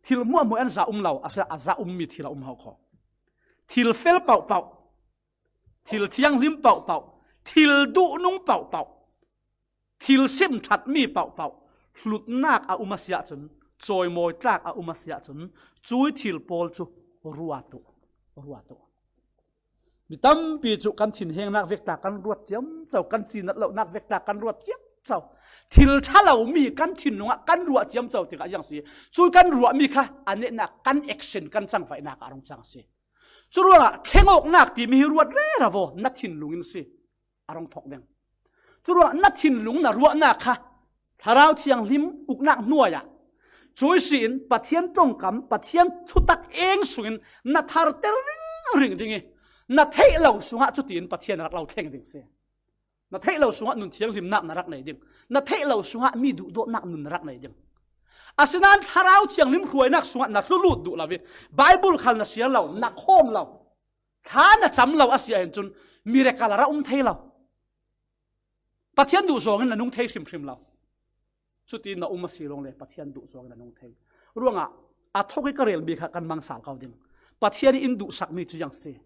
thil hmuahhmuah in za um lo, a si, a za ummi thil a um ho kho. Thil fel paohpaoh, thil thianghlim paohpaoh, thil duhnung paohpaoh, thil sim ṭhatmi paohpaoh, hlutnak a um a si ahcun, cawimawi tlak a um a si ahcun, cui thil pawl cu ruat uh, ruat uh. Mi tampi cu kan thinhengnak vek tla kan ruat ciamco, kan cinat lonak vek tla kan ruat ciamco. Thil ṭha lomi kan thinlung ah kan ruah ciamco tikah ziang si. Cui kan ruahmi kha a netnak kan action, kan cangvaihnak ah a rung cang a si. Curuangah thlengawknak timi hi ruat rero aw, na thinlung in si. A rung thawk ding. Curuangah na thinlung na ruahnak kha Thlarau Thianghlim uknak hnuai ah, cui si in Pathian ṭongkam, Pathian thutak eng sungin na tharter ringring ding i, na theih lo sungah cutiin Pathian a rak lo thleng ding si. Na theih lo sungah nun thianghlimnak na rak nei ding. Na theih lo sungah mi duhdawtnak nun na rak nei ding. Asinain Thlarau Thianghlim hruainak sungah na tlu lut duh lo i, Bible khal na siar lo, na khawm lo, thla na cam lo a si ahhin cun miracle a rak um thei lo. Pathian duh zawngin na nung thei hrimhrim lo. Cuti na um a si lawng le Pathian duh zawngin na nung thei. Ruangah a thawk i ka relmi kha kan mang sal ko ding. Pathian in duhsakmi cu ziang si.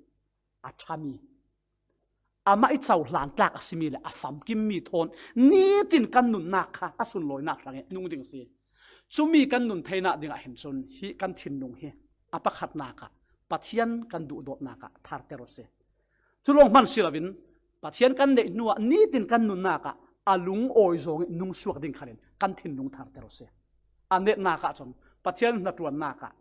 A ṭhami, amah i cohlan tlak a simi le a famkimmi thawn nitin kan nunnak kha a sunlawinak hrangih nung ding si. Cumi kan nun theinak dingah hin cun hi kan thinlung hi a pakhatnak ah Pathian kan duhdawtnak ah tharter uh si. Cu lawng hman si loin Pathian kan neih hnuah nitin kan nunnak ah a lungawi zawngin nung suak ding khalin kan thinlung tharter uh si. A netnak ah cun Pathian hnaṭuannak ah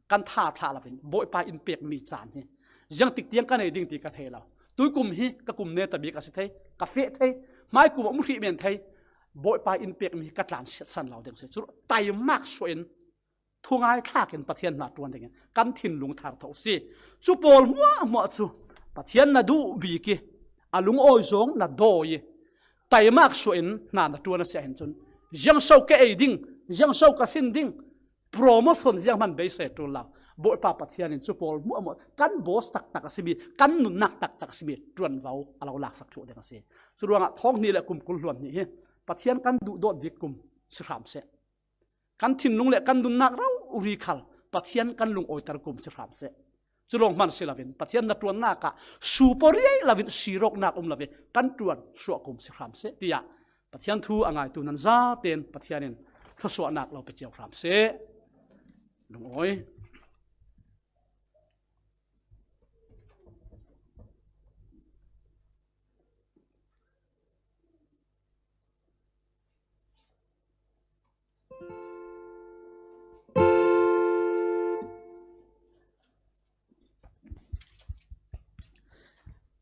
kan tha thlah loin Bawipa in pekmi caan hi ziangtik tiang ka nei ding ti ka thei lo. Tuikum hi ka kum neta bik a si thei, ka feh thei, hmaikum a um hrih men thei, Bawipa in pekmi hi ka tlansiatsan lo ding si. Cu taimak suahin thungai thlakin Pathian hna ṭuan dingin kan thinlung thar tho si. Cu pawl hmuahhmuah cu Pathian na duh bik i a lungawi zong na dawi i taimak suahin hna na ṭuan a si ahhin cun ziangso ka ei ding, ziangso ka sin ding, promotion zianghman beisei ṭul lo. Bawipa Pathian in cu pawl hmuahhmuah kan boss taktak a simi, kan nunnak taktak a simi ṭuanvo a lo laksak thluh ding a si. Curuangah thawng hnih le kum kul hluan hnih hi Pathian kan duhdawt bik kum si hram seh. Kan thinlung le kan nunnak rori khal Pathian kan lungawiter kum si hram seh. Cu lawng hman si loin Pathian na ṭuannak ah supo riai loin sirawknak um lo i kan ṭuan suah kum si hram seh, tiah Pathian thu a ngaitu nan zaten Pathian in thluasuahnak lo pe cio hram seh. Lungawi.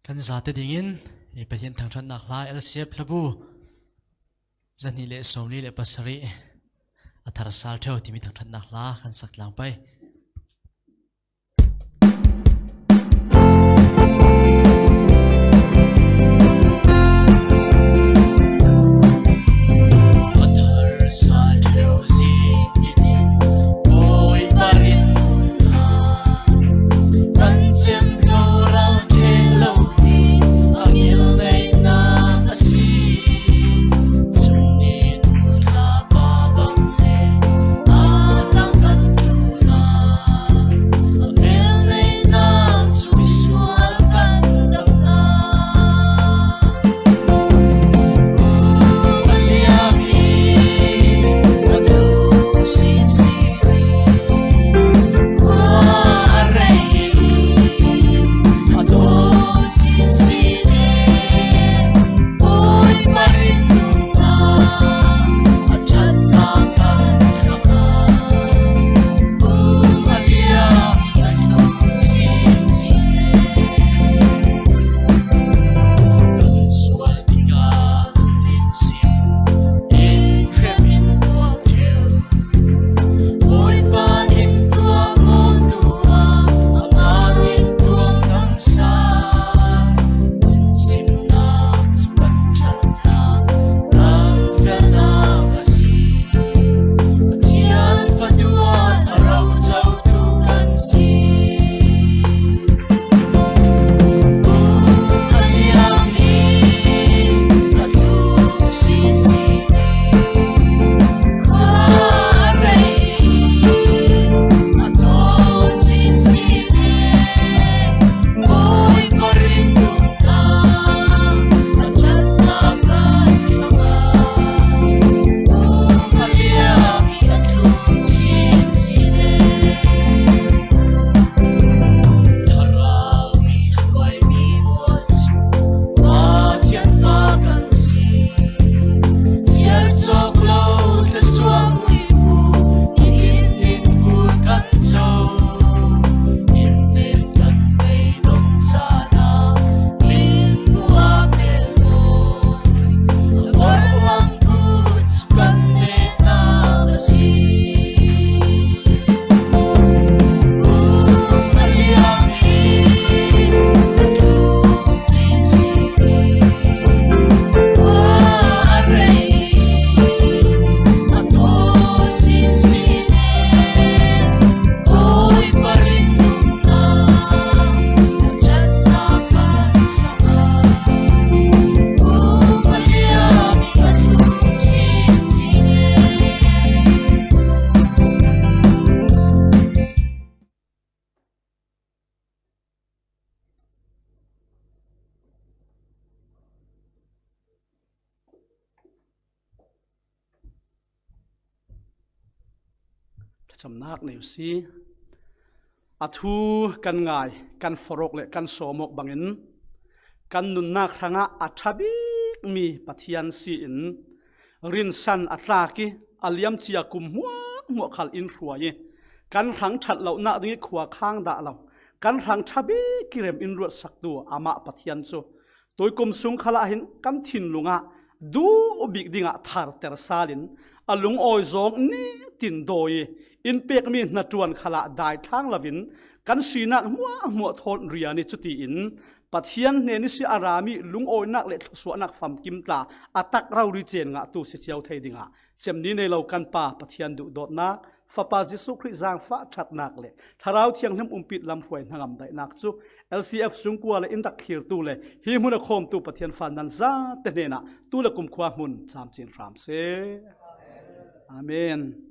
Kan zate dingin i Pathian thangṭhatnak hla, L C F hlabu zahnih le sawmli le pasarih, a thar sal ṭheu timi thangṭhatnak hla kan sak tlang pei. Thlacamnak nei u si. A thu kan ngai, kan forh awk le kan sawm awk bangin kan nunnak hrangah a ṭha bikmi Pathian si in rinsan a tlak i a liamcia kum hmuahhmuah khal in hruai i kan hrang ṭhat lonak ding i khua khang dah lo, kan hrang ṭha bik i rem in ruatsaktu amah Pathian cu tuikum sung khal ah hin kan thinlung ah duh bik dingah tharter salin a lungawi zawng nitin dawi i in pekmi hnaṭuan khalah daithlang lovin kan sinak hmuahhmuah thawn rian i cutiin Pathian hnen i si a rami lungawinak le thluasuahnak famkim tla a tak rori cen ngahtu si cio thei dingah cemni nei lo kan Pa Pathian duhdawtnak, Fapa Jesuh Khrih zangfah ṭhatnak le Thlarau Thianghlim umpit lamhruai hnangam daihnak cu L C F sungkua le in rak thlirtu le hi hmun a khawmtu Pathian fa nan zate hnenah tu le kumkhua hmun camcin hram seh. Amen.